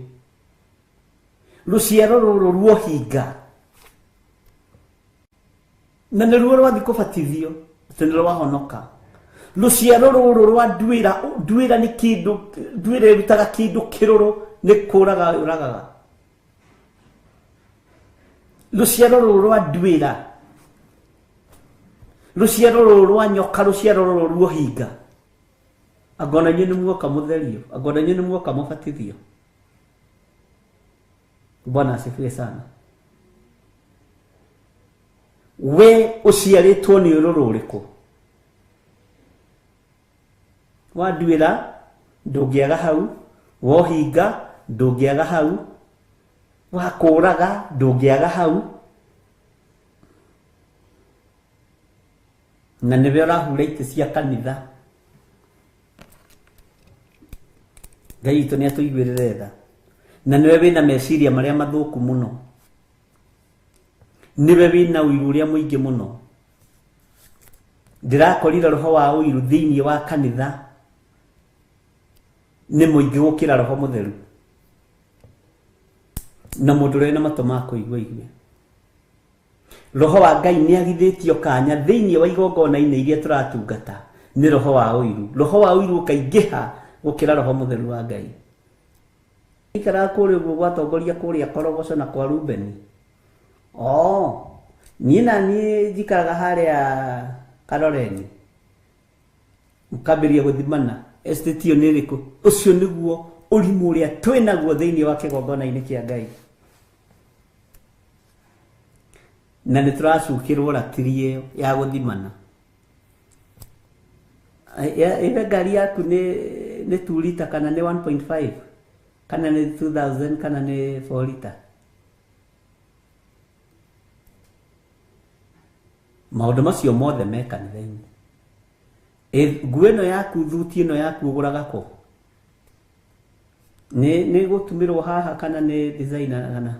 rũciaro rũrũ ruohinga, na nĩruo rwathiĩ kũbatithio atĩ nĩ rwahonoka. Rũciaro rũrũ rwa nduĩra, nduĩra nĩ kĩndũ, nduĩra ĩrutaga kĩndũ kĩrũrũ, nĩ kũraga yũragaga. Rũciaro rũrũ rwa nduĩra, rũciaro rũrũ rwa nyoka, rũciaro rũrũ ruohinga, angona inyuĩ nĩ muoka mũtherio, angona inyuĩ nĩ muoka mũbatithio. Bwana asifiwe sana. We ũciarĩtwo nĩ ũrũrũ ũrĩkũ? Wa nduĩra ndũngĩaga hau, wohinga ndũngĩaga hau, wa kũraga ndũngĩaga hau, na nĩwe ũrahura itĩ cia kanitha. Ngai witũ nĩ atũiguĩrĩre tha, na nĩwe wĩna meciria marĩa mathũku mũno, nĩwe wĩna ũiru ũrĩa mũingĩ mũno. Ndĩrakorire roho wa ũiru thĩinĩ wa kanitha nĩ mũingĩ gũkĩra roho mũtheru, na mũndũ ũrĩa wĩna matũ ma kũigua igue. Roho wa Ngai nĩ agithĩtio kanya thĩinĩ wa igongona-inĩ iria tũratungata nĩ roho wa ũiru. Roho wa ũiru ũkaingĩha gũkĩra roho mũtheru wa Ngai. Ikaraga kũrĩa ũguo gwatongoria kũrĩa Korogoco na kwa Rubeni. Oh, niĩ na niĩ njikaraga harĩa Karoreni. Mũkambĩrĩria gũthimana estate ĩyo nĩ ĩrĩkũ. Ũcio nĩguo ũrimũ ũrĩa twĩnaguo thĩinĩ wa kĩgongona-inĩ kĩa Ngai. Na nĩ tũracukĩrwo ratiri ĩyo ya gũthimana. Ĩwe ngari yaku nĩ 2 lita kana nĩ 1.5 kana nĩ 2000 kana nĩ 4 lita. Maũndũ macio mothe me kanitha-inĩ. Nguo ĩno yaku, thuti ĩno yaku ũgũraga kũ? Nĩ gũtumĩrwo haha kana nĩ designer kana?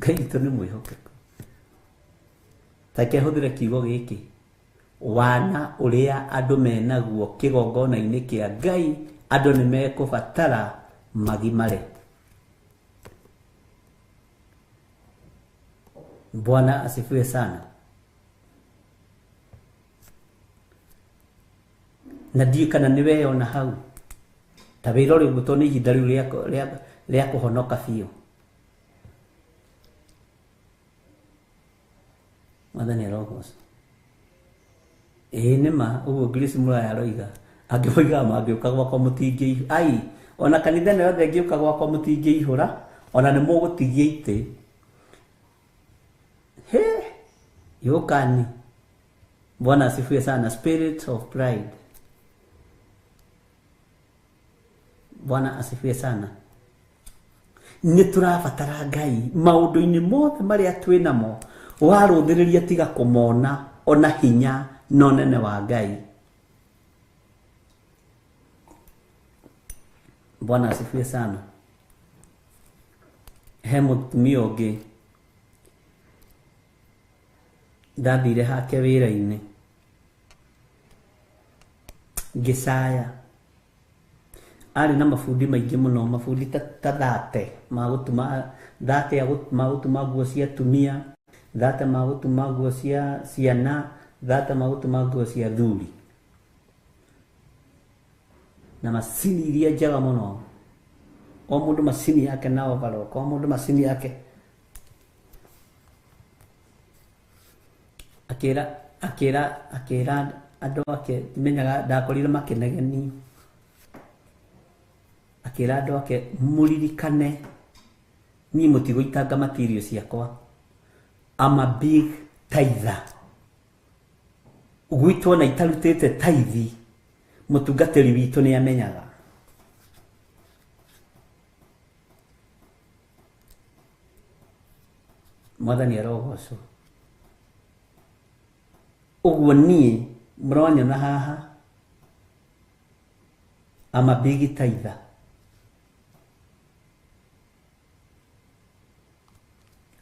Ngai witũ nĩ mwĩhokeku. Take hũthĩre kiugo gĩkĩ, wana ũrĩa andũ menaguo kĩgongona-inĩ kĩa Ngai, andũ nĩ mekũbatara magimare. Bwana asifiwe sana. Na ndiũĩ kana nĩ weyona hau, ta wĩrore ũguo, tondũ nĩ ihinda rĩu rĩa kũhonoka biũ. Mwathani arogocwo. Ĩĩ nĩ ma, ũguo Grace Mũraya aroiga. Angĩ moigaga mangĩũka gwakwa mũtingĩihũra. Ai, ona kanitha ĩno yothe ĩngĩũka gwakwa mũtingĩihũra, ona nĩ mũgũtigia itĩ. He, yũkani. Bwana asifiwe sana. Spirit of pride. Bwana asifiwe sana. Nĩ tũrabatara Ngai maũndũ-inĩ mothe marĩa twĩ namo, warũthĩrĩria tiga kũmona ona hinya na ũnene wa Ngai. Bwana asifiwe sana. He mũtumia ũngĩ ndathire hake wĩra-inĩ, ngĩcaya. Arĩ na mabundi maingĩ mũno, mabundi ta thate ma gũtuma, thate ma gũtuma nguo cia atumia, thate ma gũtuma nguo cia ciana, thate ma gũtuma nguo cia athuri, na macini iria njega mũno. O mũndũ macini yake na overlock, o mũndũ macini yake. Akĩra andũ ake, menyaga ndakorire makĩnegenio. Akĩra andũ ake, mũririkane Niĩ mũtigũitanga material ciakwa. I'm a big tither. Gwitũ ona itarutĩte tithe, mũtungatĩri witũ nĩ amenyaga. Mwathani arogocwo. Ũguo niĩ mũronyona haha, I'm a big tither.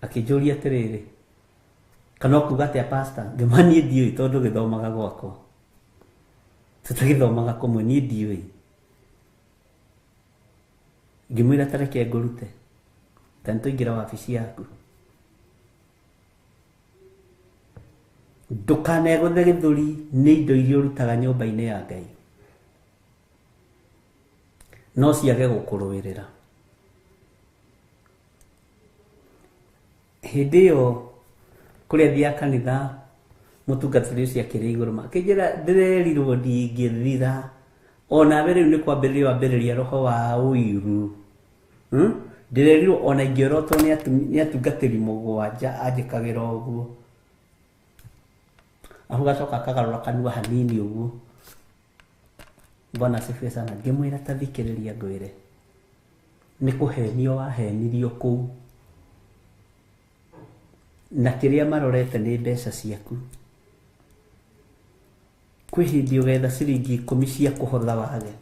Akĩnjũria atĩrĩrĩ, kana ũkuga atĩa pastor? Ngĩmwĩra niĩ ndiũĩ tondũ gĩthomaga gwakwa. Tũtagĩthomaga kũmwe, niĩ ndiũĩ. Ngĩmwĩra ta reke ngũrute, ta nĩtũingĩra wabici yaku. Ndũkanegũthe gĩthũri nĩ indo iria ũrutaga nyũmba-inĩ ya Ngai. No ciage gũkũrũĩrĩra. Hĩndĩ ĩyo kũrĩa thiaga kanitha, mũtungatĩri ũcio akĩrĩ igũrũ makĩnjĩra ndĩrerirwo ndingĩthira. Onawe rĩu nĩ kwambĩrĩria wambĩrĩria roho wa ũiru. Ndĩrerirwo ona ingĩorotwo nĩ atungatĩri mũgwanja anjĩkagĩra ũguo. Ahu gacoka akagarũra kanua hanini ũguo. Bwana asifiwe sana. Ngĩmwĩra ta thikĩrĩria ngwĩre. Nĩ kũhenio wahenirio kũu. Na kĩrĩa marorete nĩ mbeca ciaku. Kwĩ hĩndĩ ũgetha ciringi 10 cia kũhotha wage.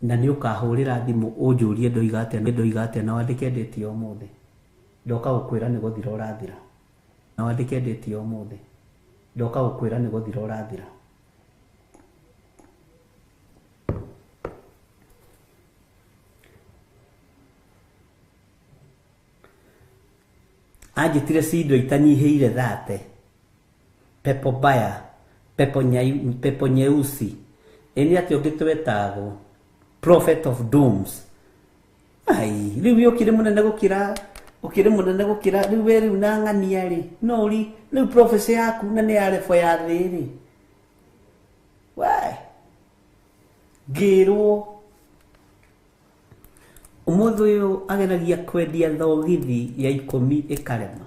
Na nĩ ũkahũrĩra thimũ ũnjũrie ndoiga atĩa, ndoiga atĩa, na wandĩke date ya ũmũthĩ. Ndoka gũkwĩra nĩ gũthira ũrathira. Na wandĩke date ya ũmũthĩ. Ndoka gũkwĩra nĩ gũthira ũrathira. Anjĩtire cindo itanyihĩire 30. Pepo baya, pepo nyai, pepo nyeusi. Ĩni atĩ ũngĩtwetagwo prophet of dooms. Ai, rĩu ũkĩrĩ mũnene gũkĩra, ũkĩrĩ mũnene gũkĩra, rĩu we rĩu na ng'ania rĩ. No ri, rĩu prophecy yaku na nĩ ya level ya thĩ rĩ. We, ngĩrwo ũmũthĩ ũyũ ageragia kwendia thogithi ya 10 ĩkarema.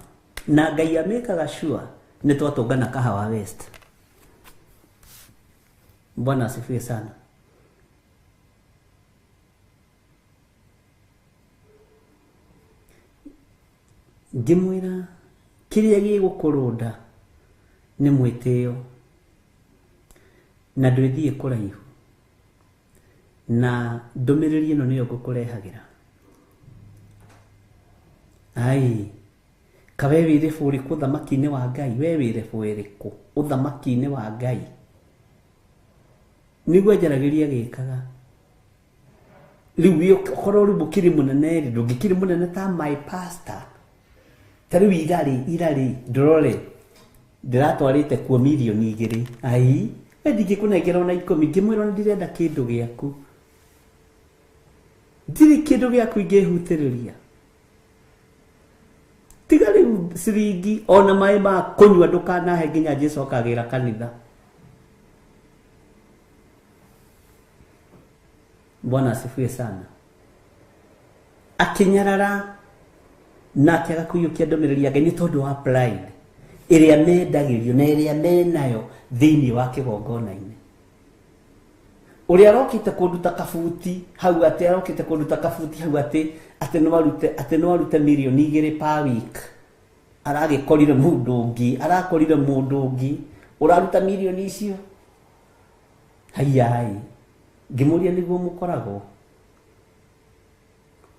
Na Ngai amĩkaga sure nĩ twatũngana Kahawa West. Bwana asifiwe sana. Ngĩmwĩra kĩrĩa gĩgũkũrũnda nĩ mwĩtĩo na ndwĩthiĩ kũraihu na ndũmĩrĩri ĩno nĩyo ngũkũrehagĩra. Ai, ka we wĩ rĩbũ ũrĩkũ ũthamaki-inĩ wa Ngai? We wĩ rĩbũ ĩrĩkũ ũthamaki-inĩ wa Ngai? Nĩguo njaragĩria gĩkaga. Rĩu ũkorwo rĩu ũkĩrĩ mũnene rĩ, ndũngĩkĩrĩ mũnene ta my pastor. Ta rĩu irarĩ, ndũrore, ndĩratwarĩte kuo mirioni 2. Ai, we ndingĩkũnengera ona 10, ngĩmwĩra ona ndirenda kĩndũ gĩaku. Ndirĩ kĩndũ gĩaku ingĩhutĩrĩria. Tiga rĩu ciringi ona maĩ ma kũnyua ndũkanahe nginya Jesũ akagĩra kanitha. Bwana asifiwe sana. Akinyarara na akĩaga kũiyũkia ndũmĩrĩri ya Ngai nĩ tondũ wa pride ĩrĩa mendagĩrio na ĩrĩa menayo thĩinĩ wa kĩgongona-inĩ. Ũrĩa arokĩte kũnduta kabuti hau atĩ, arokĩte kũnduta kabuti hau atĩ, atĩ no arute, atĩ no arute mirioni 2 per week. Aragĩkorire mũndũ ũngĩ, arakorire mũndũ ũngĩ ũraruta mirioni icio. Haiai, ngĩmũria nĩguo mũkoragwo.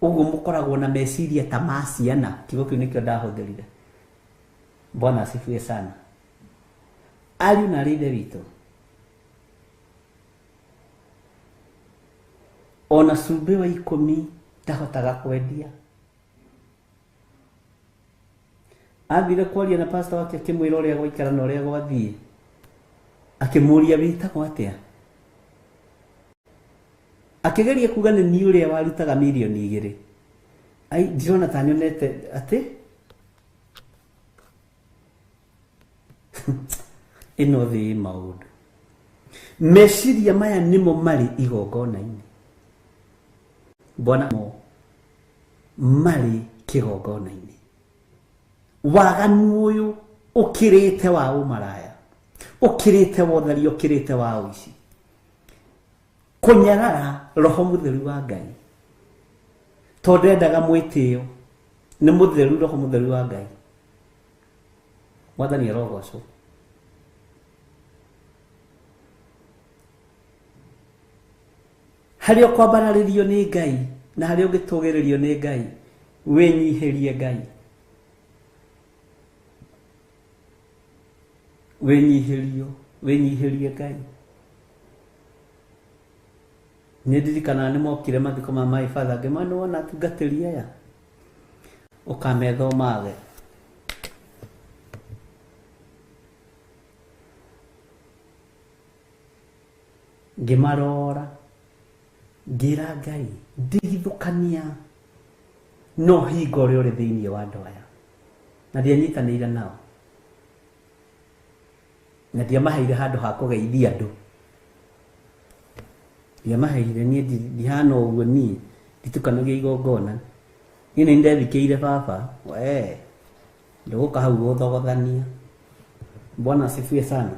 Ũguo mũkoragwo na meciria ta ma ciana, kiugo kĩu nĩkĩo ndahũthĩrire. Bwana asifiwe sana. Ariũ na aarĩ a Ithe witũ, ona cumbĩ wa 10 ndahotaga kwendia. Athire kwaria na pastor wake akĩmwĩra ũrĩa gwaikara na ũrĩa gwathiĩ. Akĩmũria wĩtagwo atĩa? Akĩgeria kuga nĩ niĩ ũrĩa warutaga mirioni 2. Ai, ndirona ta nyonete atĩ ĩno thĩ ĩ maũndũ. Meciria maya nĩmo marĩ igongona-inĩ. Bwana mo. marĩ kĩgongona-inĩ. Waganu ũyũ ũkĩrĩte wa ũmaraya, ũkĩrĩte wa ũtharia, ũkĩrĩte wa ũici, kũnyarara roho mũtheru wa Ngai, tondũ endaga mwĩtĩo nĩ mũtheru roho mũtheru wa Ngai. Mwathani arogocwo. Harĩa ũkwambararĩrio nĩ Ngai na harĩa ũngĩtũgĩrĩrio nĩ Ngai, wĩnyihĩrie Ngai, wĩnyihĩrio, wĩnyihĩrie Ngai. Nĩ ndirikanaga nĩ mokire mathiko ma my father, ngĩmona nĩ wona atungatĩri aya, ũkametha ũmage. Ngĩmarora, ngĩra Ngai, ndigithũkania no hingo ũrĩa ũrĩ thĩinĩ wa andũ aya, na ndianyitanĩire nao, na ndiamaheire handũ ha kũgeithia andũ, ndiamaheire niĩ ndihana ũguo, niĩ nditukanagia igongona, niĩ nĩ ndethikĩire baba, we ndũgũka hau gũthogothania. Bwana asifiwe sana.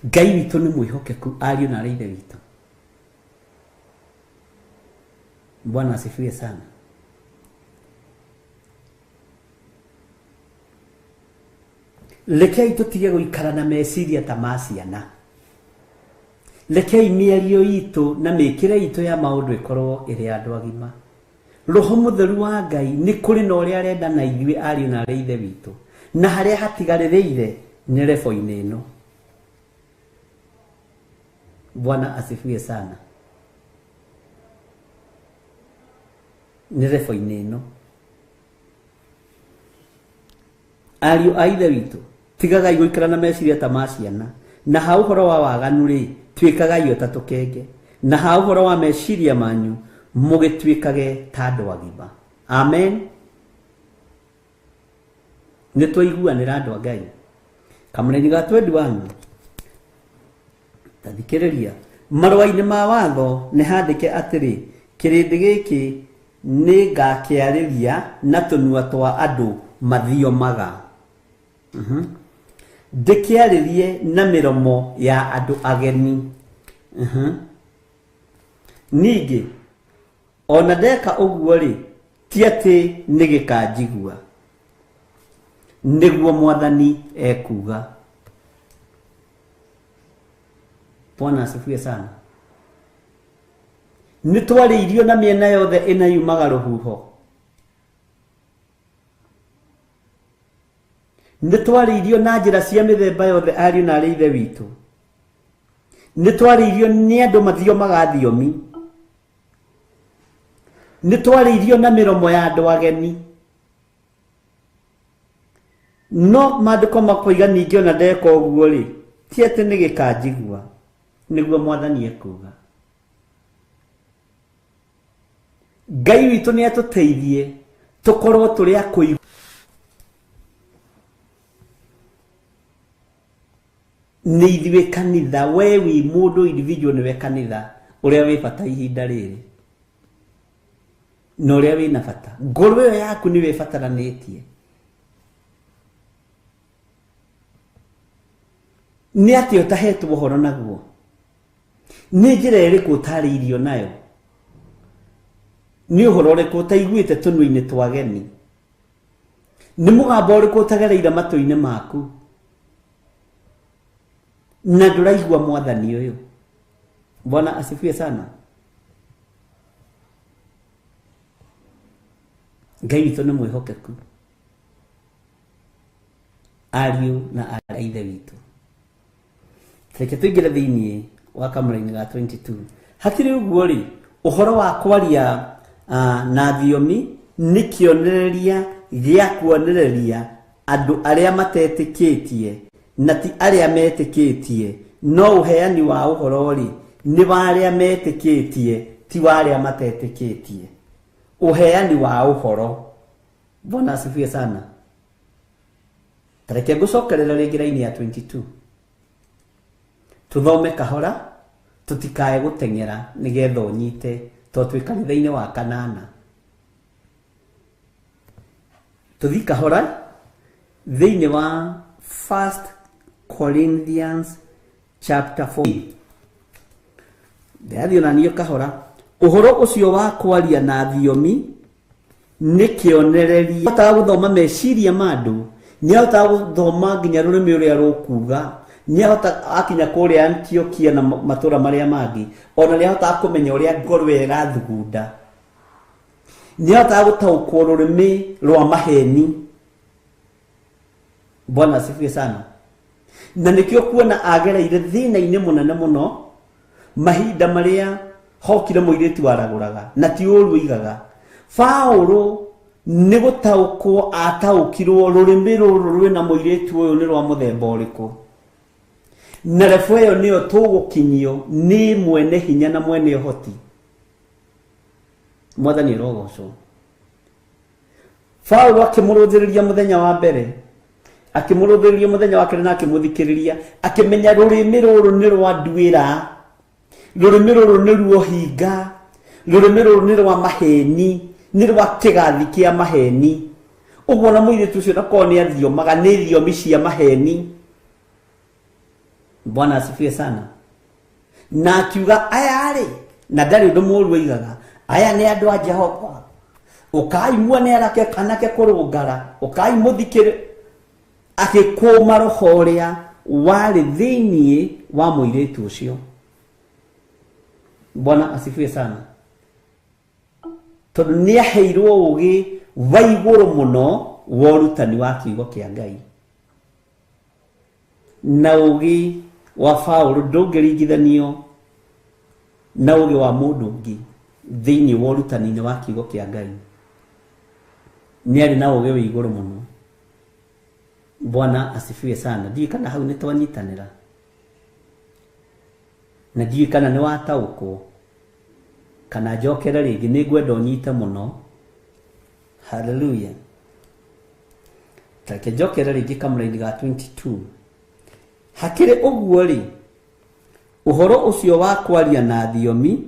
Ngai witũ nĩ mwĩhokeku, ariũ na arĩ ithe witũ. Bwana asifiwe sana. Rekei tũtige gũikara na meciria ta ma ciana. Rekei mĩario itũ na mĩkĩre itũ ya maũndũ ĩkorwo ĩrĩ ya andũ agima. Roho mũtheru wa Ngai nĩ kũrĩ na ũrĩa arenda na ithuĩ ariũ na arĩ ithe witũ, na harĩa hatigarĩrĩire nĩ rebo-inĩ ĩno. Bwana asifiwe sana. Nĩ rebo-inĩ ĩno. Ariũ a ithe witũ, tigagai gũikara na meciria ta ma ciana, na ha ũhoro wa waganu rĩ, tuĩkagai o ta tũkenge, na ha ũhoro wa meciria manyu mũgĩtuĩkage ta andũ agima. Amen. Nĩ twaiguanĩra andũ a Ngai. Kamũraini ga 21, ta thikĩrĩria, marũa-inĩ ma watho nĩ handĩke atĩrĩ, kĩrĩndĩ gĩkĩ nĩ ngakĩarĩria na tũnua twa andũ mathiomaga, ndĩkĩarĩrie na mĩromo ya andũ ageni. Ningĩ ona ndeka ũguo rĩ, ti atĩ nĩ gĩkanjigua, nĩguo Mwathani ekuuga. Bwana asifiwe sana. Nĩ twarĩirio na mĩena yothe ĩna yumaga rũhuho, nĩ twarĩirio na njĩra cia mĩthemba yothe, ariũ na arĩ ithe witũ. Nĩ twarĩirio nĩ andũ mathiomaga thiomi, nĩ twarĩirio na mĩromo ya andũ ageni. No maandĩko makoiga ningĩ ona ndeka ũguo rĩ, ti atĩ nĩ gĩkanjigua, nĩguo Mwathani ekuuga. Ngai witũ nĩ atũteithie tũkorwo tũrĩ a kũigua nĩ ithuĩ kanitha. We wĩ mũndũ individual, nĩwe kanitha ũrĩa wĩ bata ihinda rĩrĩ na ũrĩa wĩna bata. Ngoro ĩyo yaku nĩwe ĩbataranĩtie. Nĩ atĩa ũtahetwo ũhoro naguo? Nĩ njĩra ĩrĩkũ ũtarĩirio nayo? Nĩ ũhoro ũrĩkũ ũtaiguĩte tũnua-inĩ twa ageni? Nĩ mũgambo ũrĩkũ ũtagereire matũ-inĩ maku na ndũraigua Mwathani ũyũ? Bwana asifiwe sana. Ngai witũ nĩ mwĩhokeku, ariũ na arĩ a ithe witũ. Reke tũingĩre thĩinĩ wa kamũraini ga 22. Hakĩrĩ ũguo rĩ, ũhoro wa kwaria na thiomi nĩ kĩonereria gĩa kuonereria andũ arĩa matetĩkĩtie na ti arĩa metĩkĩtie, no ũheani wa ũhoro rĩ nĩ wa arĩa metĩkĩtie, ti wa arĩa matetĩkĩtie. Ũheani wa ũhoro. Bwana asifiwe sana. Tareke ngũcokerera rĩngĩ raini ya 22. Tũthome kahora, tũtikae gũteng'era nĩgetha ũnyite, tondũ twĩ kanitha-inĩ wa kanana. Tũthiĩ kahora thĩinĩ wa 1 Corinthians chapter 4. Ndĩrathiĩ onaniĩ kahora. Ũhoro ũcio wa kwaria na thiomi nĩ kĩonereria. Ahotaga gũthoma meciria ma andũ, nĩ ahotaga gũthoma nginya rũrĩmĩ ũrĩa rũkuga, nĩ ahotaga akinya kũrĩa Antiokia na matũra marĩa mangĩ, ona nĩ ahotaga kũmenya ũrĩa ngoro ĩrĩa ĩrathugunda. Nĩ ahotaga gũtaũkwo rũrĩmĩ rwa maheni. Bwana asifiwe sana. Na nĩkĩo kuona agereire thĩna-inĩ mũnene mũno mahinda marĩa hokire mũirĩtu waragũraga na ti ũru oigaga. Paũlũ nĩ gũtaũkwo ataũkirwo rũrĩmĩ rũrũ rwĩna mũirĩtu ũyũ nĩ rwa mũthemba ũrĩkũ, na rebo ĩyo nĩyo tũgũkinyio nĩ mwene hinya na mwene ũhoti. Mwathani arogocwo. Paũlũ akĩmũrũthĩrĩria mũthenya wa mbere, akĩmũrũthĩrĩria mũthenya wa kerĩ na akĩmũthikĩrĩria, akĩmenya rũrĩmĩ rũrũ nĩ rwa nduĩra, rũrĩmĩ rũrũ nĩ ruohinga, rũrĩmĩ rũrũ nĩ rwa maheni, nĩ rwa kĩgathi kĩa maheni. Ũguo na mũirĩtu ũcio nakorwo nĩ athiomaga nĩ thiomi cia maheni. Bwana asifiwe sana. Na akiuga aya rĩ, na ndarĩ ũndũ mũũru oigaga, aya nĩ andũ a Jehova, ũkai muone anake kũrũngara, ũkai mũthikĩrĩ. Akĩkũma roho ũrĩa warĩ thĩiniĩ wa mũirĩtu ũcio. Bwana asifiwe sana. Tondũ nĩ aheirwo ũgĩ wa igũrũ mũno wa ũrutani wa kiugo kĩa Ngai. Na ũgĩ wa Paũlũ ndũngĩringithanio na ũgĩ wa mũndũ ũngĩ thĩiniĩ wa ũrutani-inĩ wa kiugo kĩa Ngai. Nĩ arĩ na ũgĩ wĩ igũrũ mũno. Bwana asifiwe sana. Ndiũĩ kana hau nĩ twanyitanĩra, na ndiũĩ kana nĩ wataũkwo, kana njokere rĩngĩ. Nĩ ngwenda ũnyite mũno. Hallelujah. Reke njokere rĩngĩ kamũraini ga 22. Hakĩrĩ ũguo rĩ, ũhoro ũcio wa kwaria na thiomi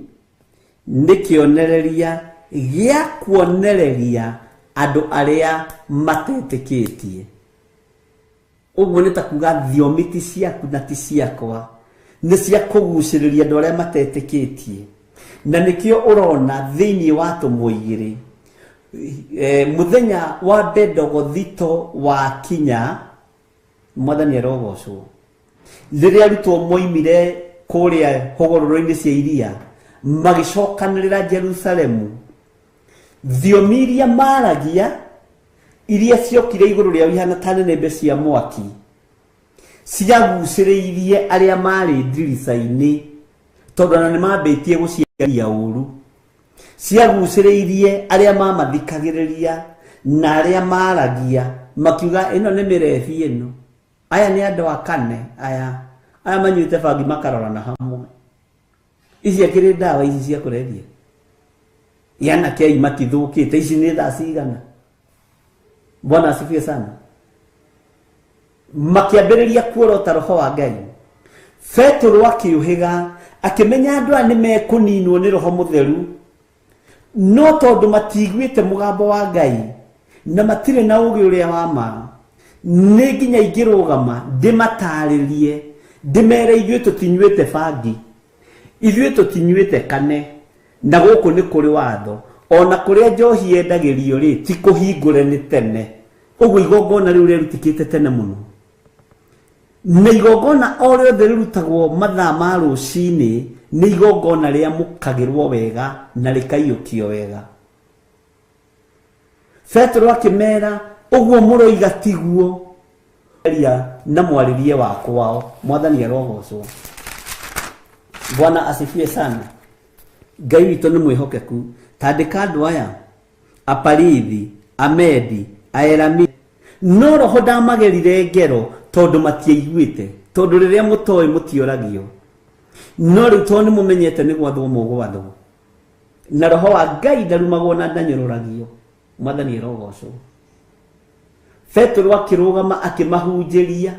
nĩ kĩonereria gĩa kuonereria andũ arĩa matetĩkĩtie. Ũguo nĩ ta kuga thiomi ti ciaku na ti ciakwa, nĩ cia kũgucĩrĩria andũ arĩa matetĩkĩtie. Na nĩkĩo ũrona thĩiniĩ wa tũmwo igĩrĩ, mũthenya wa Bendegothito wakinya, Mwathani arogocwo, rĩrĩa arutwo moimire kũrĩa hũgũrũrũ-inĩ cia iria magĩcokanĩrĩra Jerusalemu, thiomi iria maragia iria ciokire igũrũ rĩao ihana ta nĩnĩmbĩ cia mwaki ciagucĩrĩirie arĩa marĩ ndirica-inĩ, tondũ ona nĩ mambĩtie gũciaria ũru. Ciagucĩrĩirie arĩa mamathikagĩrĩria na arĩa maragia, makiuga ĩno nĩ mĩrebi ĩno, aya nĩ andũ a kane, aya manyuĩte bangi makarorana hamwe, ici akĩrĩ ndawa ici cia kũrebia, anake ai matithũkĩte, ici nĩ thaa cigana. Bwana asifiwe sana. Makĩambĩrĩria kuorota roho wa Ngai. Petero akĩũhĩga akĩmenya andũ aya nĩ mekũninwo nĩ roho mũtheru, no tondũ matiguĩte mũgambo wa Ngai na matirĩ na ũgĩ ũrĩa wa ma, nĩ nginya ingĩrũgama ndĩmatarĩrie, ndĩmere ithuĩ tũtinyuĩte bangi, ithuĩ tũtinyuĩte kane, na gũkũ nĩ kũrĩ watho, ona kũrĩa njohi yendagĩrio rĩ ti kũhingũre nĩ tene. Ũguo igongona rĩu rĩarutĩkĩte tene mũno, na igongona o rĩothe rĩrutagwo mathaa ma rũcinĩ nĩ igongona rĩamũkagĩrwo wega na rĩkaiyũkio wega. Petero akĩmera ũguo mũroiga tiguo, na mwarĩrie wa kwao. Mwathani arogocwo. Bwana asifiwe sana. Ngai witũ nĩ mwĩhokeku. Tandĩka andũ aya Aparithi, Amedi, Aelami, no roho ndamagerire ngero tondũ matiaiguĩte, tondũ rĩrĩa mũtoĩ mũtioragio, no rĩu tondũ nĩ mũmenyete nĩ gwathwo mũgwathwo, na roho wa Ngai ndarumagwo na ndanyũrũragio. Mwathani arogocwo. Petero akĩrũgama akĩmahunjĩria,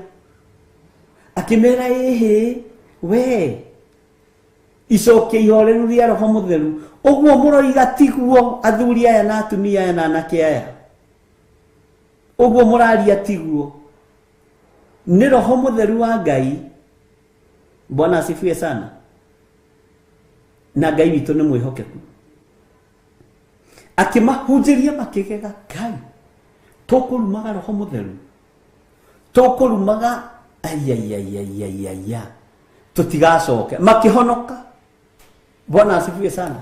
akĩmera ĩhĩ we icokia ihoreru rĩa roho mũtheru, ũguo mũroiga tiguo athuri aya na atumia aya na anake aya. Ũguo mũraria tiguo. Nĩ Roho Mũtheru wa Ngai. Bwana asifiwe sana. Na Ngai witũ nĩ mwĩhokeku. Akĩmahunjĩria makĩgega, Ngai tũkũrumaga Roho Mũtheru, tũkũrumaga aiaiaiaiaia, tũtigacoke. Makĩhonoka. Bwana asifiwe sana.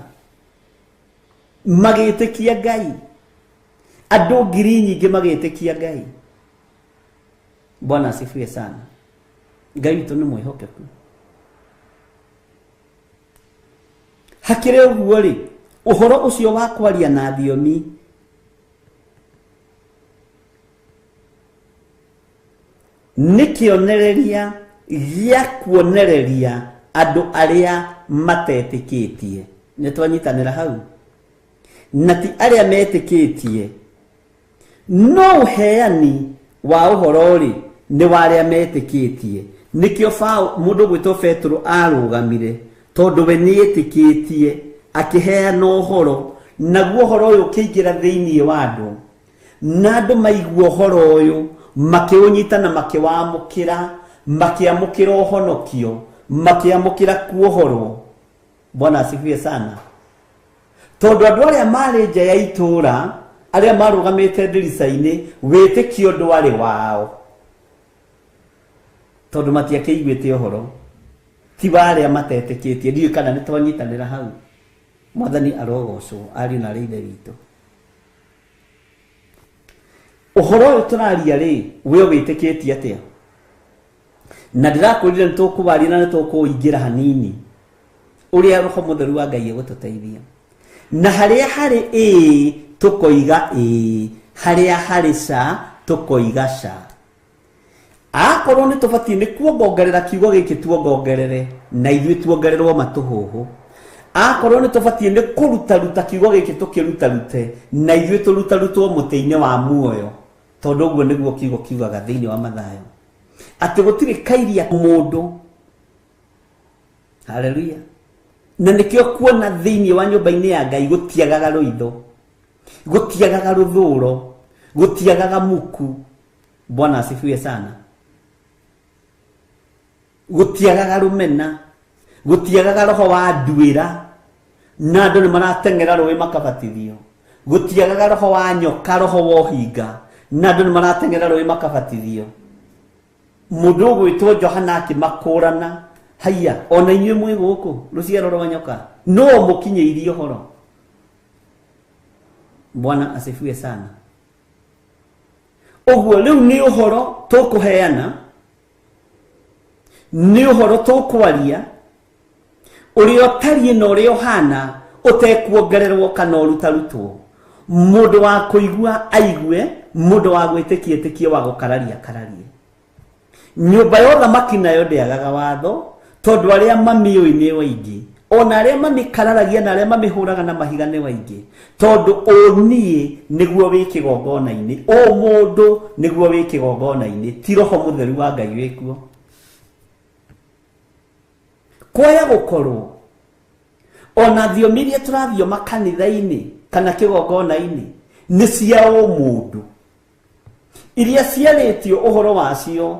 Magĩtĩkia Ngai. Andũ ngiri nyingĩ magĩtĩkia Ngai. Bwana asifiwe sana. Ngai witũ nĩ mwĩhokeku. Hakĩrĩ ũguo rĩ, ũhoro ũcio wa kwaria na thiomi nĩ kĩonereria gĩa kuonereria andũ arĩa matetĩkĩtie. Nĩ twanyitanĩra hau? Na ti arĩa metĩkĩtie, no ũheani wa ũhoro rĩ nĩ wa arĩa metĩkĩtie. Nĩkĩo mũndũ gwĩtwo Petero arũgamire, tondũ we nĩetĩkĩtie, akĩheana ũhoro, naguo ũhoro ũyũ ũkĩingĩra thĩinĩ wa andũ, na andũ maigua ũhoro ũyũ makĩũnyita na makĩwamũkĩra, makĩamũkĩra ũhonokio, makĩamũkĩra kuohorwo. Bwana asifiwe sana. Tondũ andũ arĩa marĩ nja ya itũũra, arĩa marũgamĩte ndirica-inĩ, wĩtĩkio ndwarĩ wao, tondũ matiakĩiguĩte ũhoro, ti wa arĩa matetĩkĩtie. Ndiũĩ kana nĩ twanyitanĩra hau. Mwathani arogocwo, ariũ na arĩ Ithe witũ. Ũhoro ũyũ tũraria rĩ, we wĩtĩkĩtie atĩa? Na ndĩrakwĩrire nĩ tũkũwaria na nĩ tũkũingĩra hanini ũrĩa Roho Mũtheru wa Ngai egũtũteithia. Na harĩa harĩ ĩĩ tũkoiga ĩĩ, harĩa harĩ ca tũkoiga ca. Akorwo nĩ tũbatiĩ nĩ kuongongerera kiugo gĩkĩ tuongongerere, na ithuĩ tuongererwo matũhũhũ. Akorwo nĩ tũbatiĩ nĩ kũrutaruta kiugo gĩkĩ tũkĩrutarute, na ithuĩ tũrutarutwo mũtĩ-inĩ wa muoyo, tondũ ũguo nĩguo kiugo kiugaga thĩinĩ wa Mathayo, atĩ gũtirĩ kairia mũndũ. Haleluya. Na nĩkĩo kuona thĩinĩ wa nyũmba-inĩ ya Ngai gũtiagaga rũitho, gũtiagaga rũthũro, gũtiagaga muku. Bwana asifiwe sana. Gũtiagaga rũmena, gũtiagaga roho wa nduĩra, na andũ nĩ marateng'era rũĩ makabatithio. Gũtiagaga roho wa nyoka, roho wa ũhinga, na andũ nĩ marateng'era rũĩ makabatithio. Mũndũ ũgwĩtwo Johana akĩmakũrana, haiya, ona inyuĩ mwĩ gũkũ rũciaro rwa nyoka, no mũkinyĩirie ũhoro. Bwana asifiwe sana. Ũguo rĩu nĩ ũhoro tũkũheana, nĩ ũhoro tũkwaria, ũrĩa ũtariĩ na ũrĩa ũhana, ũtekuongererwo kana ũrutarutwo. Mũndũ wa kũigua aigue, mũndũ wa gwĩtĩkia etĩkie, wa gũkararia akararie. Nyũmba ya ũthamaki nayo ndĩagaga watho, tondũ arĩa mamĩũĩ nĩ waingĩ, ona arĩa mamĩkararagia na arĩa mamĩhũraga na mahiga nĩ waingĩ, tondũ ũniĩ nĩguo wĩ kĩgongona-inĩ, ũmũndũ nĩguo wĩ kĩgongona-inĩ, ti Roho Mũtheru wa Ngai wĩkuo. Kwaya gũkorwo ona thiomi iria tũrathioma kanitha-inĩ kana kĩgongona-inĩ nĩ cia ũmũndũ, iria ciarĩtio ũhoro wacio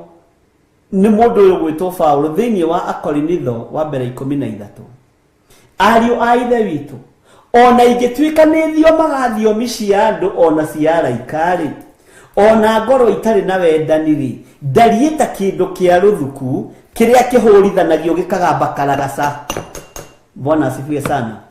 nĩ mũndũ ũyũ gwĩtwo Paũlũ thĩinĩ wa Akorinitho wa mbere 13. Ariũ a Ithe witũ, ona ingĩtuĩka nĩ thiomaga thiomi cia andũ ona cia araika-rĩ, ona ngorwo itarĩ na wendani-rĩ, ndariĩ ta kĩndũ kĩa rũthuku kĩrĩa kĩhũrithanagio gĩkagamba karagaca. Bwana asifiwe sana.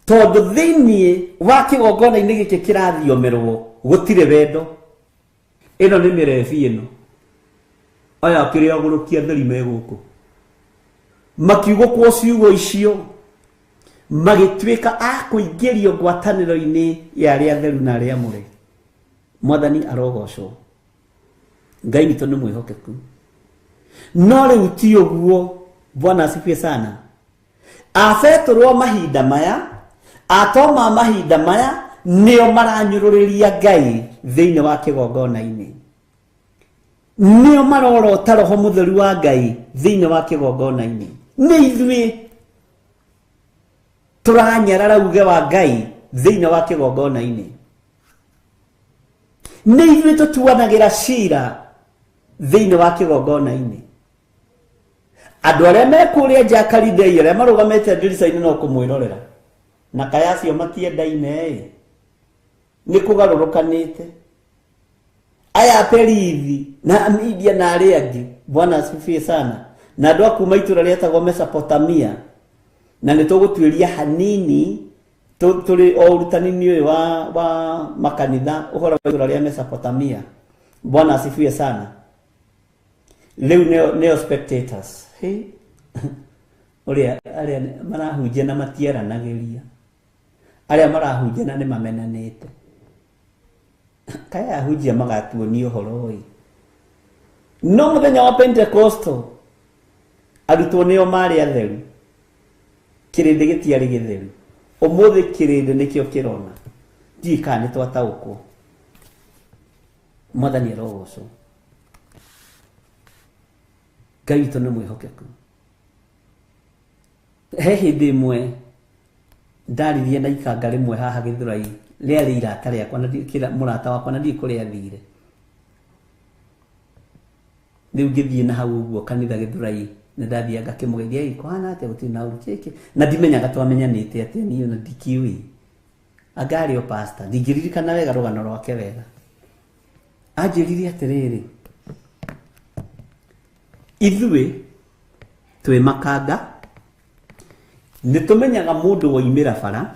Tondũ thĩinĩ wa kĩgongona-inĩ gĩkĩ kĩrathiomerwo gũtirĩ wendo. Ĩno nĩ mĩrebi ĩno. Aya kĩrĩa agũrũkia theri me gũkũ. Makiugũkwo ciugo icio, magĩtuĩka a kũingĩrio ngwatanĩro-inĩ ya arĩa atheru na arĩa amũre. Mwathani arogocwo. Ngai witũ nĩ mwĩhokeku. No rĩu ti ũguo. Bwana asifiwe sana. Abetũrwo mahinda maya, atoma mahinda maya, nĩo maranyũrũrĩria Ngai thĩinĩ wa kĩgongona-inĩ. Nĩo marorota Roho Mũtheru wa Ngai thĩinĩ wa kĩgongona-inĩ. Nĩ ithuĩ tũranyarara uge wa Ngai Thĩinĩ wa kĩgongona-inĩ. Nĩ ithuĩ tũtuanagĩra cira thĩinĩ wa kĩgongona-inĩ. Andũ arĩa me kũrĩa nja Kalidei arĩa marũgamĩte ndirica-inĩ no kũmwĩrorera. Na kaya acio matiendaine ĩ. Nĩ kũgarũrũkanĩte. Aya Perithi na Media na arĩa angĩ, Bwana asifiwe sana. Na andũ a kuma itũra rĩetagwo Mesopotamia. Na nĩ tũgũtuĩria hanini tũrĩ o ũrutani-inĩ ũyũ wa makanitha ũhoro wa itũra rĩa Mesopotamia. Bwana asifiwe sana. Rĩu nĩo spectators. Hey. Ũrĩa arĩa marahunjia na matieranagĩria. Arĩa marahunjia na nĩ mamenanĩte. Kaya ahunjia magatuonia ũhoro ũyũ. No mũthenya wa Pentecostal arutwo nĩo marĩ atheru. Kĩrĩndĩ gĩtiarĩ gĩtheru. Ũmũthĩ kĩrĩndĩ nĩkĩo kĩrona. Ndiũĩ kana nĩ twataũkwo. Mwathani arogocwo. Ngai witũ nĩ mwĩhokeku. He hĩndĩ ĩmwe ndaririe na ikanga rĩmwe haha Gĩthũrai, rĩarĩ irata rĩakwa na kĩra mũrata wakwa na ndiũĩ kũrĩa athire. Rĩu ngĩthiĩ na hau ũguo kanitha Gĩthũrai, nĩ ndathiaga ngakĩmũgeithia, ĩ kũhana atĩa, gũtirĩ na ũru kĩkĩ. Na ndimenyaga twamenyanĩte atĩa niĩ ona ndikĩũĩ. Anga arĩ o pastor, ndingĩririkana wega rũgano rwake wega. Anjĩrire atĩrĩrĩ, ithuĩ twĩ makanga, nĩ tũmenyaga mũndũ woimĩra bara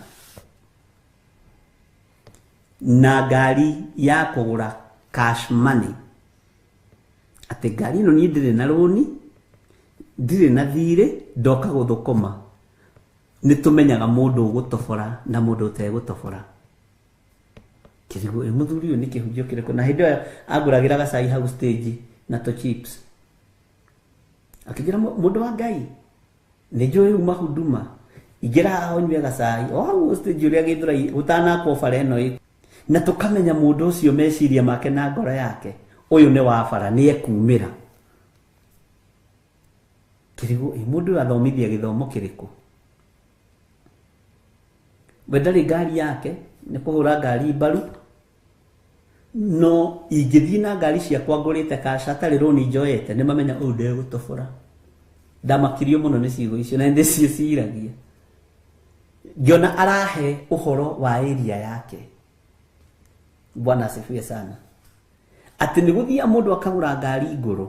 na ngari ya kũgũra cash money. Atĩ ngari ĩno niĩ ndirĩ na rũni, ndirĩ na thirĩ, ndoka gũthũkũma. Nĩ tũmenyaga mũndũ ũgũtobora na mũndũ ũtegũtobora. Kĩrigũ, mũthuri ũyũ nĩ kĩhunjio kĩrĩkũ? Na hĩndĩ ĩyo angũragĩra gacai hau stage na tũ chips. Akĩnjĩra mũndũ wa Ngai, nĩ njũĩ uma huduma, ingĩra haha ũnyue gacai, o hau stage ũrĩa Gĩthũrai gũtanakwo bara ĩno ĩ. Na tũkamenya mũndũ ũcio meciria make na ngoro yake, ũyũ nĩ wa bara, nĩ ekumĩra. Kĩrigũ, mũndũ ũyũ athomithia gĩthomo kĩrĩkũ? We ndarĩ ngari yake, nĩ kũhũra ngari mbaru. No ingĩthiĩ na ngari ciakwa ngũrĩte cash atarĩ rũni njoete, nĩ mamenya ũyũ ndegũtobora. Ndamakirio mũno nĩ ciugo icio na ndĩciĩciragia. Ngĩona arahe ũhoro wa area yake. Bwana asifiwe sana. Atĩ nĩ gũthiaga mũndũ akagũra ngari ngũrũ,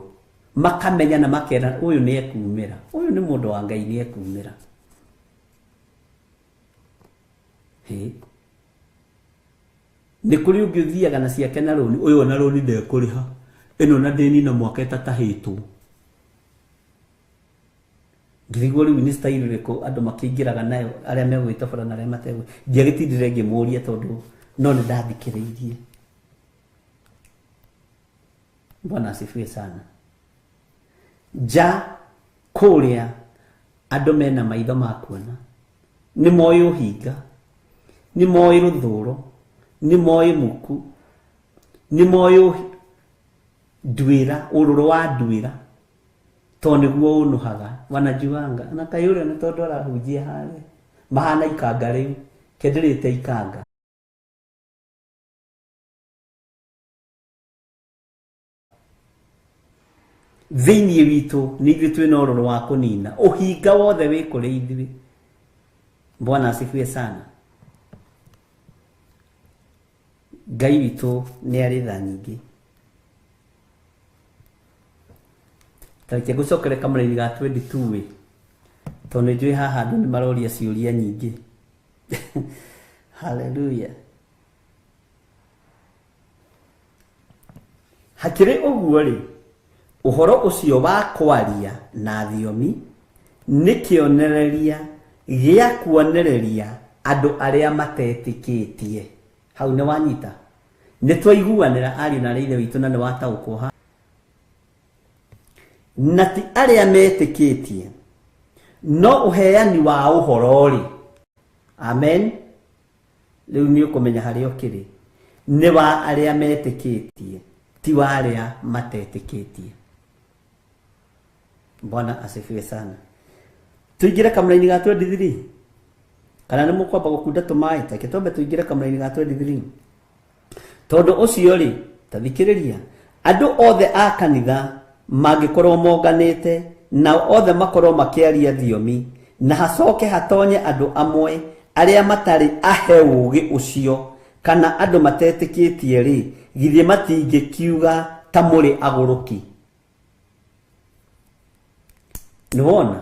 makamenya na makera ũyũ nĩ ekumĩra, ũyũ nĩ mũndũ wa Ngai nĩ ekumĩra. Hĩ. Nĩ kũrĩ ũngĩ ũthiaga na ciake na rũni, ũyũ ona rũni ndekũrĩha, ĩno na ndĩnina mwaka ĩtatahĩtwo. Ngĩrigwo rĩu nĩ style ĩrĩkũ andũ makĩingĩraga nayo arĩa megwĩtobora na arĩa mategwĩ. Ndiagĩtindire ngĩmũria tondũ no nĩ ndathikĩrĩirie. Bwana asifiwe sana. Nja kũrĩa andũ mena maitho ma kuona, nĩ moĩ ũhinga, nĩ moĩ rũthũro, nĩ moĩ muku, nĩ moĩ nduĩra, ũrũrũ wa nduĩra, tondũ nĩguo ũnũhaga, wanajuanga. Na kaĩ ũrĩa nĩ tondũ arahunjia harĩa, mahana ikanga rĩu, kĩndĩrĩte ikanga. Thĩinĩ witũ nĩ ithuĩ twĩna ũrũrũ wa kũnina, ũhinga wothe wĩ kũrĩ ithuĩ. Bwana asifiwe sana. Ngai witũ nĩ arĩ tha nyingĩ. Ta reke ngũcokere kamũraini ga 22 ĩ, tondũ nĩ njũĩ haha andũ nĩ maroria ciũria nyingĩ. Hallelujah. Hakĩrĩ ũguo rĩ, ũhoro ũcio wa kwaria na thiomi nĩ kĩonereria gĩa kuonereria andũ arĩa matetĩkĩtie. Hau nĩ wanyita? Nĩ twaiguanĩra ariũ na aarĩ a Ithe witũ na nĩ wataũkwo ha. Na ti arĩa metĩkĩtie, no ũheani wa ũhoro rĩ. Amen. Rĩu nĩ ũkũmenya harĩa ũkĩrĩ. Nĩ wa arĩa metĩkĩtie, ti wa arĩa matetĩkĩtie. Bwana asifiwe sana. Tuingĩre kamũraini ga 23. Kana nĩ mũkwamba gũkunda tũmaĩ take twambe tũingĩre kamũraini ga 23. Tondũ ũcio rĩ, ta thikĩrĩria, andũ othe a kanitha mangĩkorwo monganĩte nao othe makorwo makĩaria thiomi na hacoke hatonye andũ amwe arĩa matarĩ ahe ũũgĩ ũcio kana andũ matetĩkĩtie rĩ, githĩ matingĩkiuga ta mũrĩ agũrũki. Nĩwona?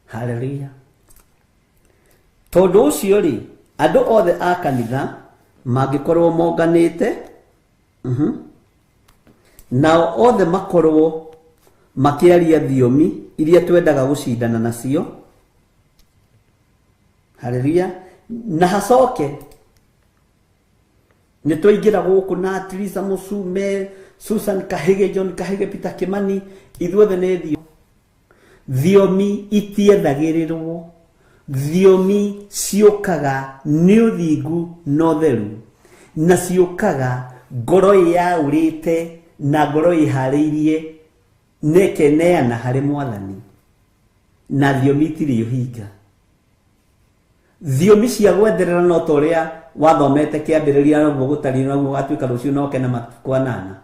Haleluya. Tondũ ũcio rĩ, andũ othe a kanitha mangĩkorwo monganĩte, nao othe makorwo makĩaria thiomi iria twendaga gũcindana nacio. Haleluya. Na hacoke nĩ twaingĩra gũkũ na Teresa Musume, Susan Kahige, John Kahige, Peter Kimani, ithuothe nĩ thiomi itiethagĩrĩrwo, thiomi ciũkaga nĩ ũthingu na ũtheru, na ciũkaga ngoro ĩyaũrĩte na ngoro ĩharĩirie na ĩkeneana harĩ Mwathani, na thiomi itirĩ ũhinga. Thiomi cia gwetherera no ta ũrĩa wathomete kĩambĩrĩria noguo gũtariĩ noguo gũgatuĩka rũciũ no ũke na matukũ anana,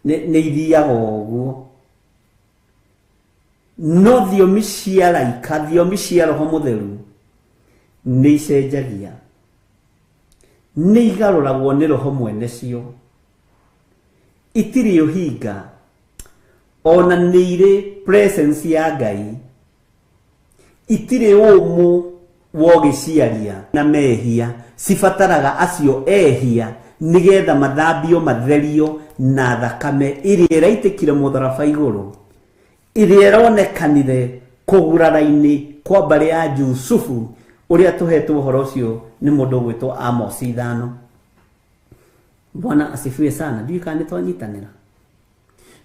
nĩ ithiaga ũguo. No thiomi cia raika, thiomi cia Roho Mũtheru nĩ icenjagia, nĩ igarũragwo nĩ Roho mwene cio, itirĩ ũhinga, ona nĩ irĩ presence ya Ngai, itirĩ ũmũ wogĩciaria na mehia, cibataraga acio ehia nĩgetha mathambio matherio na thakame ĩrĩa ĩraitĩkire mũtharaba igũrũ, ĩrĩa ĩronekanire kũgurara-inĩ kwa mbarĩ ya Jusufu, ũrĩa tũhetwo ũhoro ũcio nĩ mũndũ ũgwĩtwo Amos 5. Bwana asifiwe sana. Ndiũĩ kana nĩ twanyitanĩra.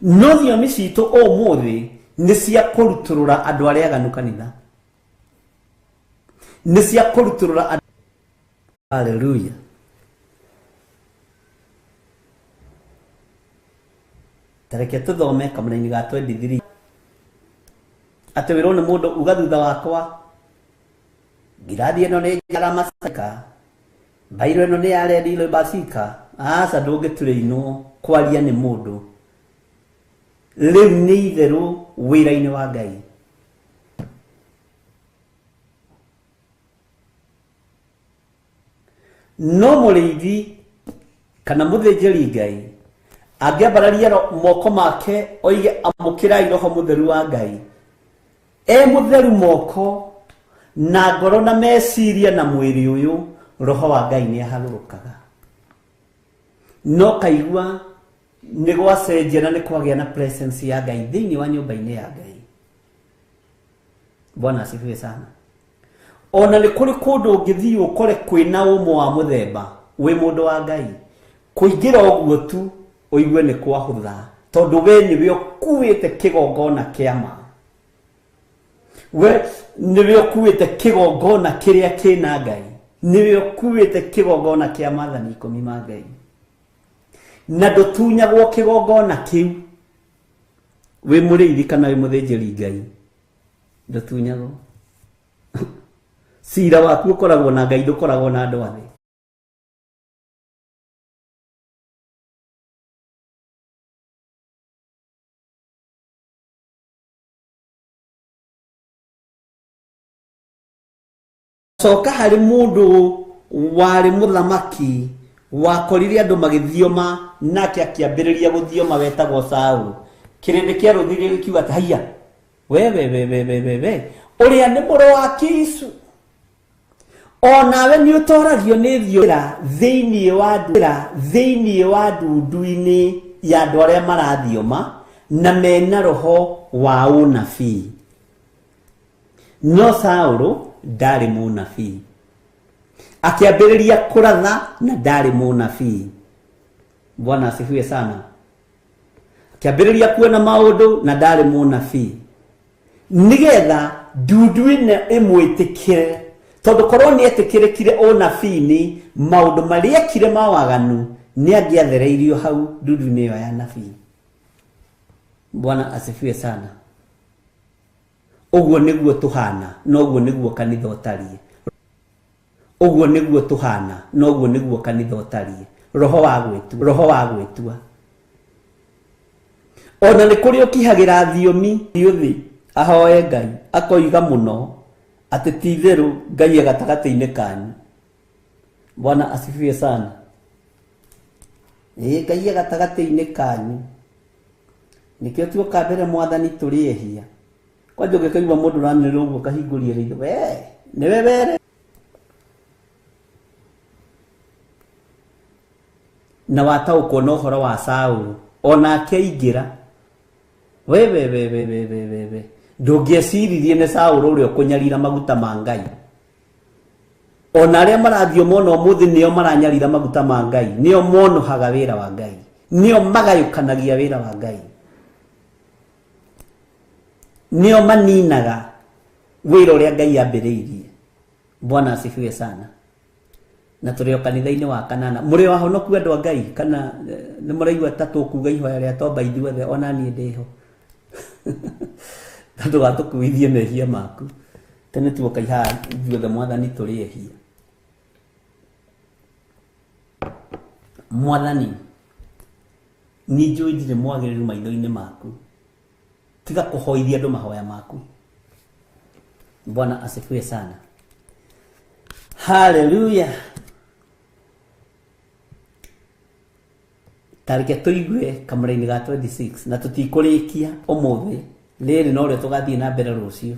No thiomi citũ ũmũthĩ nĩ cia kũrutũrũra andũ arĩa aganu kanitha, nĩ cia kũrutũrũra andũ. Haleluya. Tareke tũthome kamũraini ga 23. Atĩ wĩrwo nĩ mũndũ uga thutha wakwa, ngirathi ĩno nĩ njara masaka, mbairũ ĩno nĩ ya rendi basika. Aca, ndũngĩtũrĩinwo kwaria nĩ mũndũ. Rĩu nĩ itherũ wĩra-inĩ wa Ngai. No mũrĩithi kana mũthĩnjĩri Ngai angĩambararia moko make oige amũkĩrai Roho Mũtheru wa Ngai, e mũtheru moko na ngoro na meciria na mwĩrĩ ũyũ, Roho wa Ngai nĩ aharũrũkaga. No kaigua nĩ gwacenjia na nĩ kwagĩa na presence ya Ngai thĩinĩ wa nyũmba-inĩ ya Ngai. Bwana asifiwe sana. Ona nĩ kũrĩ kũndũ ũngĩthiĩ ũkore kwĩna ũmũ wa mũthemba wĩ mũndũ wa Ngai, kũingĩra ũguo tu ũigue nĩ kwahũtha, tondũ we nĩwe ũkuĩte kĩgongona kĩa ma, we nĩwe ũkuĩte kĩgongona kĩrĩa kĩna Ngai, nĩwe ũkuĩte kĩgongona kĩa maathani 10 ma Ngai, na ndũtunyagwo kĩgongona kĩu wĩ mũrĩithi kana wĩ mũthĩnjĩri Ngai, ndũtunyagwo. Cira waku ũkoragwo na Ngai, ndũkoragwo na andũ a thĩ. Coka harĩ mũndũ warĩ mũthamaki wakorire andũ magĩthioma, nake akĩambĩrĩria gũthioma, wetagwo Saũlũ. Kĩrĩndĩ kĩarũthirie gĩkiuga atĩ haiya, we we we we we we we, ũrĩa nĩ mũrũ wa Kisu, onawe nĩ ũtoragio nĩ thiomi thĩinĩ wa ndura, thĩinĩ wa ndundu-inĩ ya andũ arĩa marathioma na mena roho wa ũnabii. No Saũlũ ndarĩ mũnabii, akĩambĩrĩria kũratha na ndarĩ mũnabii. Bwana asifiwe sana. Akĩambĩrĩria kuona maũndũ na ndarĩ mũnabii, nĩgetha ndundu ĩno ĩmwĩtĩkĩre, tondũ korwo nĩ etĩkĩrĩkire ũnabii-inĩ, maũndũ marĩa ekire ma waganu nĩ angĩathereirio hau ndundu-inĩ ĩyo ya nabii. Bwana asifiwe sana. Ũguo nĩguo tũhana, noguo nĩguo kanitha ũtariĩ. Ũguo nĩguo tũhana, noguo nĩguo kanitha ũtariĩ. Roho wa gwĩtua, roho wa gwĩtua. Ona nĩ kũrĩ ũkihagĩra thiomi ũthĩ ahoe Ngai akoiga mũno atĩ ti itherũ Ngai e gatagatĩ-inĩ kanyu. Bwana asifiwe sana. Ĩĩ Ngai e gatagatĩ-inĩ kanyu. Nĩkĩo tuoka mbere mwathani tũrĩ ehia. Kwanja ũngĩkaigua mũndũ ũranĩrĩra ũguo ũkahingũria ritho, we nĩwe were. Na wataũkwo na ũhoro wa Saũlũ onake aingĩra, we we we we we we we we ndũngĩeciririe nĩ Saũlũ ũrĩa ũkũnyarira maguta ma Ngai. Ona arĩa marathiĩ mona ũmũthĩ nĩo maranyarira maguta ma Ngai, nĩo monohaga wĩra wa Ngai, nĩo magayũkanagia wĩra wa Ngai, nĩo maninaga wĩra ũrĩa Ngai ambĩrĩirie. Bwana asifiwe sana. Na tũrĩ o kanitha-inĩ wa kanana. Mũrĩ o ahonoku andũ a Ngai, kana nĩ mũraigua ta tũkuga ihoya rĩa tomba ithuothe, ona niĩ ndĩho. Ta ndũgatũkuithie mehia maku. Tene tuoka haha ithuothe mwathani tũrĩ ehia. Mwathani, niĩ njũĩ ndirĩ mwagĩrĩru maitho-inĩ maku. Tiga kũhoithia andũ mahoya maku. Bwana asifiwe sana. Haleluya. Tareke tũigue kamũra-inĩ ga 26 na tũtikũrĩkia ũmũthĩ, rĩrĩ no rĩo tũgathiĩ na mbere rũciũ.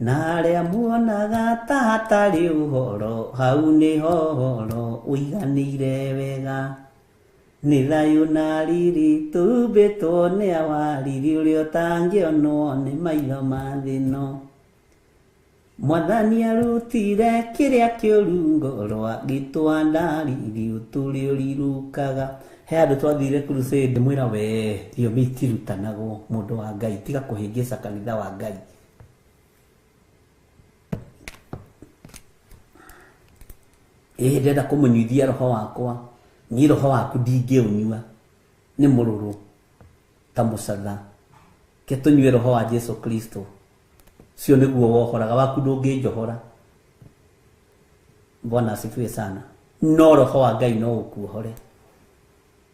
Na arĩa muonaga ta hatarĩ ũhoro, hau nĩho ũhoro ũiganĩire wega. Nĩ thayũ na riri tũhumbĩtwo nĩ awariri ũrĩa ũtangĩonwo nĩ maitho ma thĩ ĩno. Mwathani arutire kĩrĩa kĩũru ngoro agĩtwanda riri ũtũrĩ ũrirũkaga. He handũ twathire crusade, mwĩra we thiomi itirutanagwo, mũndũ wa Ngai tiga kũhĩngĩca kanitha wa Ngai. Ĩĩ ndĩrenda kũmũnyuithia roho wakwa, niĩ roho waku ndingĩũnyua, nĩ mũrũrũ ta mũcatha. Ke tũnyue roho wa Jesu Kristo, cio nĩguo wohoraga, waku ndũngĩnjohora. Bwana asifiwe sana. No roho wa Ngai no ũkuohore.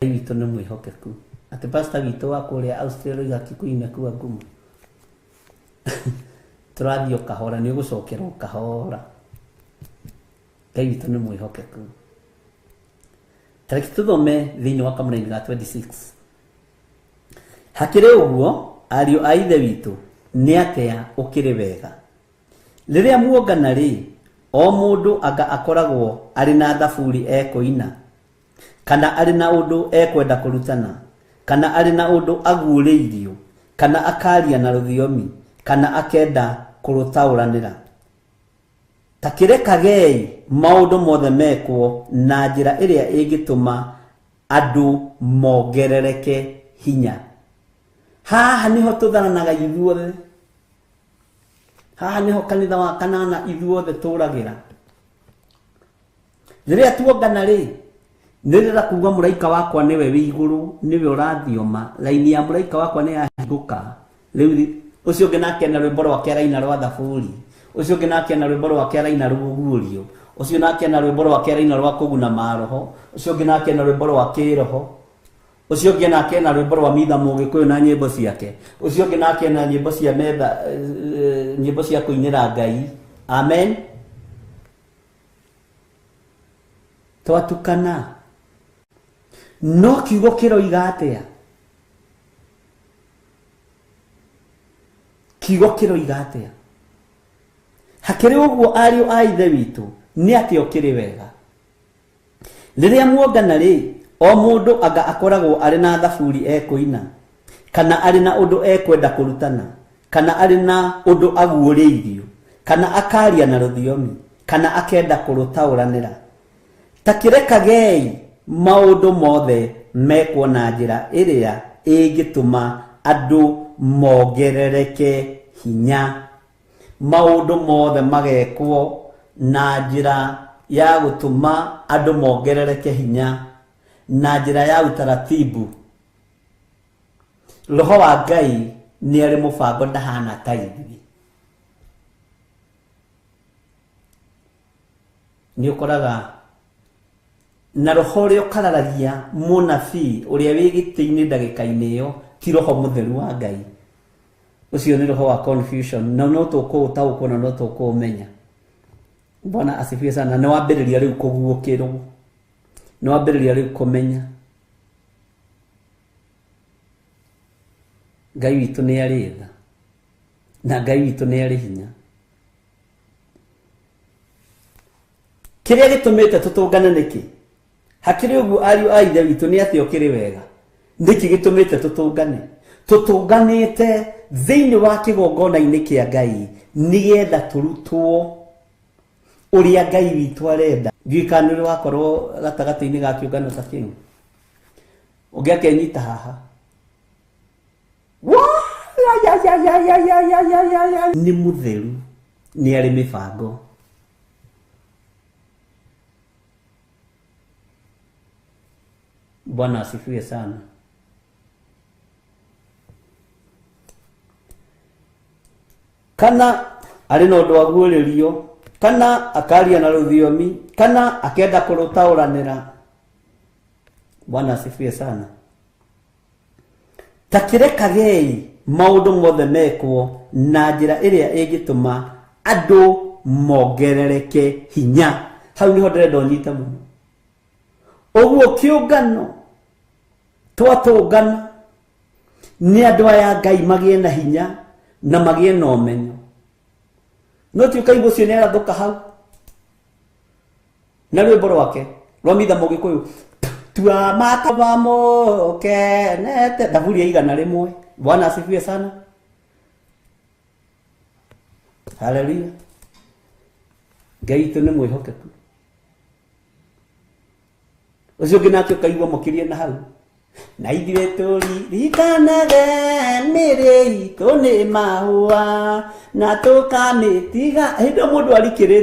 Ngai witũ nĩ mwĩhokeku. Atĩ pastor witũ wa kũrĩa Australia oiga Kikuyu imekuwa ngumu. Tũrathiĩ o kahora, nĩ ũgũcokera o kahora. Ngai witũ nĩ mwĩhokeku. Tareke tũthome thĩinĩ wa kamũra-inĩ ga 26. Hakĩrĩ ũguo, ariũ a Ithe witũ, nĩ atĩa ũkĩrĩ wega? Rĩrĩa muongana rĩ, o mũndũ anga akoragwo arĩ na thaburi ekũina, kana arĩ na ũndũ ekwenda kũrutana, kana arĩ na ũndũ aguũrĩirio, kana akaria na rũthiomi, kana akenda kũrũtaũranĩra. Ta kĩrekagei maũndũ mothe mekwo na njĩra ĩrĩa ĩngĩtũma andũ mongerereke hinya. Haha nĩho tũtharanaga ithuothe. Haha nĩho kanitha wa kanana ithuothe tũragĩra. Rĩrĩa tuongana rĩ, nĩndĩrenda kuga mũraika wakwa nĩwe wĩ igũrũ, nĩwe ũrathioma, laini ya mũraika wakwa nĩ yahingũka. Rĩu ũcio ũngĩ nake na rwĩmbo rwake araina rwa thaburi, ũcio ũngĩ nake na rwĩmbo rwake araina rũguũrio, ũcio nake na rwĩmbo rwake araina rwa kũguna maroho, ũcio ũngĩ nake na rwĩmbo rwa kĩroho, ũcio ũngĩ nake na rwĩmbo rwa mitha mũgĩkũyũ na nyĩmbo ciake, ũcio ũngĩ nake na nyĩmbo cia metha, nyĩmbo cia kũinĩra Ngai. Amen. Twatukana. No kiugo kĩroiga atĩa? Kiugo kĩroiga atĩa? Hakĩrĩ ũguo ariũ a Ithe witũ, nĩ atĩa ũkĩrĩ wega? Rĩrĩa muongana rĩ, o mũndũ anga akoragwo arĩ na thaburi ekũina, kana arĩ na ũndũ ekwenda kũrutana, kana arĩ na ũndũ aguũrĩirio, kana akaria na rũthiomi, kana akenda kũrũtaũranĩra. Ta kĩrekagei maũndũ mothe mekwo na njĩra ĩrĩa ĩngĩtũma andũ mongerereke hinya. Maũndũ mothe magekwo na njĩra ya gũtũma andũ mongerereke hinya, na njĩra ya utaratibu. Roho wa Ngai nĩ arĩ mũbango, ndahana ta ithuĩ. Nĩ ũkoraga na roho ũrĩa ũkararagia mũnabii ũrĩa wĩ gĩtĩ-inĩ ndagĩka-inĩ ĩyo ti roho mũtheru wa Ngai. Ũcio nĩ roho wa confusion, na no tũkũũtaũkwo na no tũkũũmenya. Bwana asifiwe sana. Nĩ wambĩrĩria rĩu kũguũkĩrwo, nĩ wambĩrĩria rĩu kũmenya Ngai witũ nĩ arĩ tha na Ngai witũ nĩ arĩ hinya. Kĩrĩa gĩtũmĩte tũtũngane nĩkĩ? Hakĩrĩ ũguo ariũ a Ithe witũ, nĩ atĩa ũkĩrĩ wega? Nĩkĩ gĩtũmĩte tũtũngane? Tũtũnganĩte thĩinĩ wa kĩgongona-inĩ kĩa Ngai nĩgetha tũrutwo ũrĩa Ngai witũ arenda. Ndiũĩ kana nĩ ũrĩ wakorwo gatagatĩ-inĩ ga kĩũngano ta kĩu. Ũngĩ akenyita haha. Nĩ mũtheru, nĩ arĩ mĩbango. Bwana asifiwe sana. Kana arĩ na ũndũ aguũrĩrio, kana akaria na rũthiomi, kana akenda kũrũtaũranĩra. Bwana asifiwe sana. Ta kĩrekagei maũndũ mothe mekwo na njĩra ĩrĩa ĩngĩtũma andũ mongerereke hinya. Hau nĩho ndĩrenda ũnyite mũno. Ũguo kĩũngano twatũngana nĩ andũ aya Ngai magĩe na hinya na magĩe na ũmenyo. No ti ũkaigua ũcio nĩ arathũka hau na rwĩmbo rwake rwa mitha mũgĩkũyũ, tua makaba mũkenete, thaburi ya 101. Bwana asifiwe sana. Haleluya. Ngai witũ nĩ mwĩhokeku. Ũcio ũngĩ nake ũkaigua mũkĩria na hau, na ithuĩ tũririkanage mĩrĩ itũ nĩ mahũa na tũkamĩtiga. Hĩndĩ ĩyo mũndũ arikĩrĩte.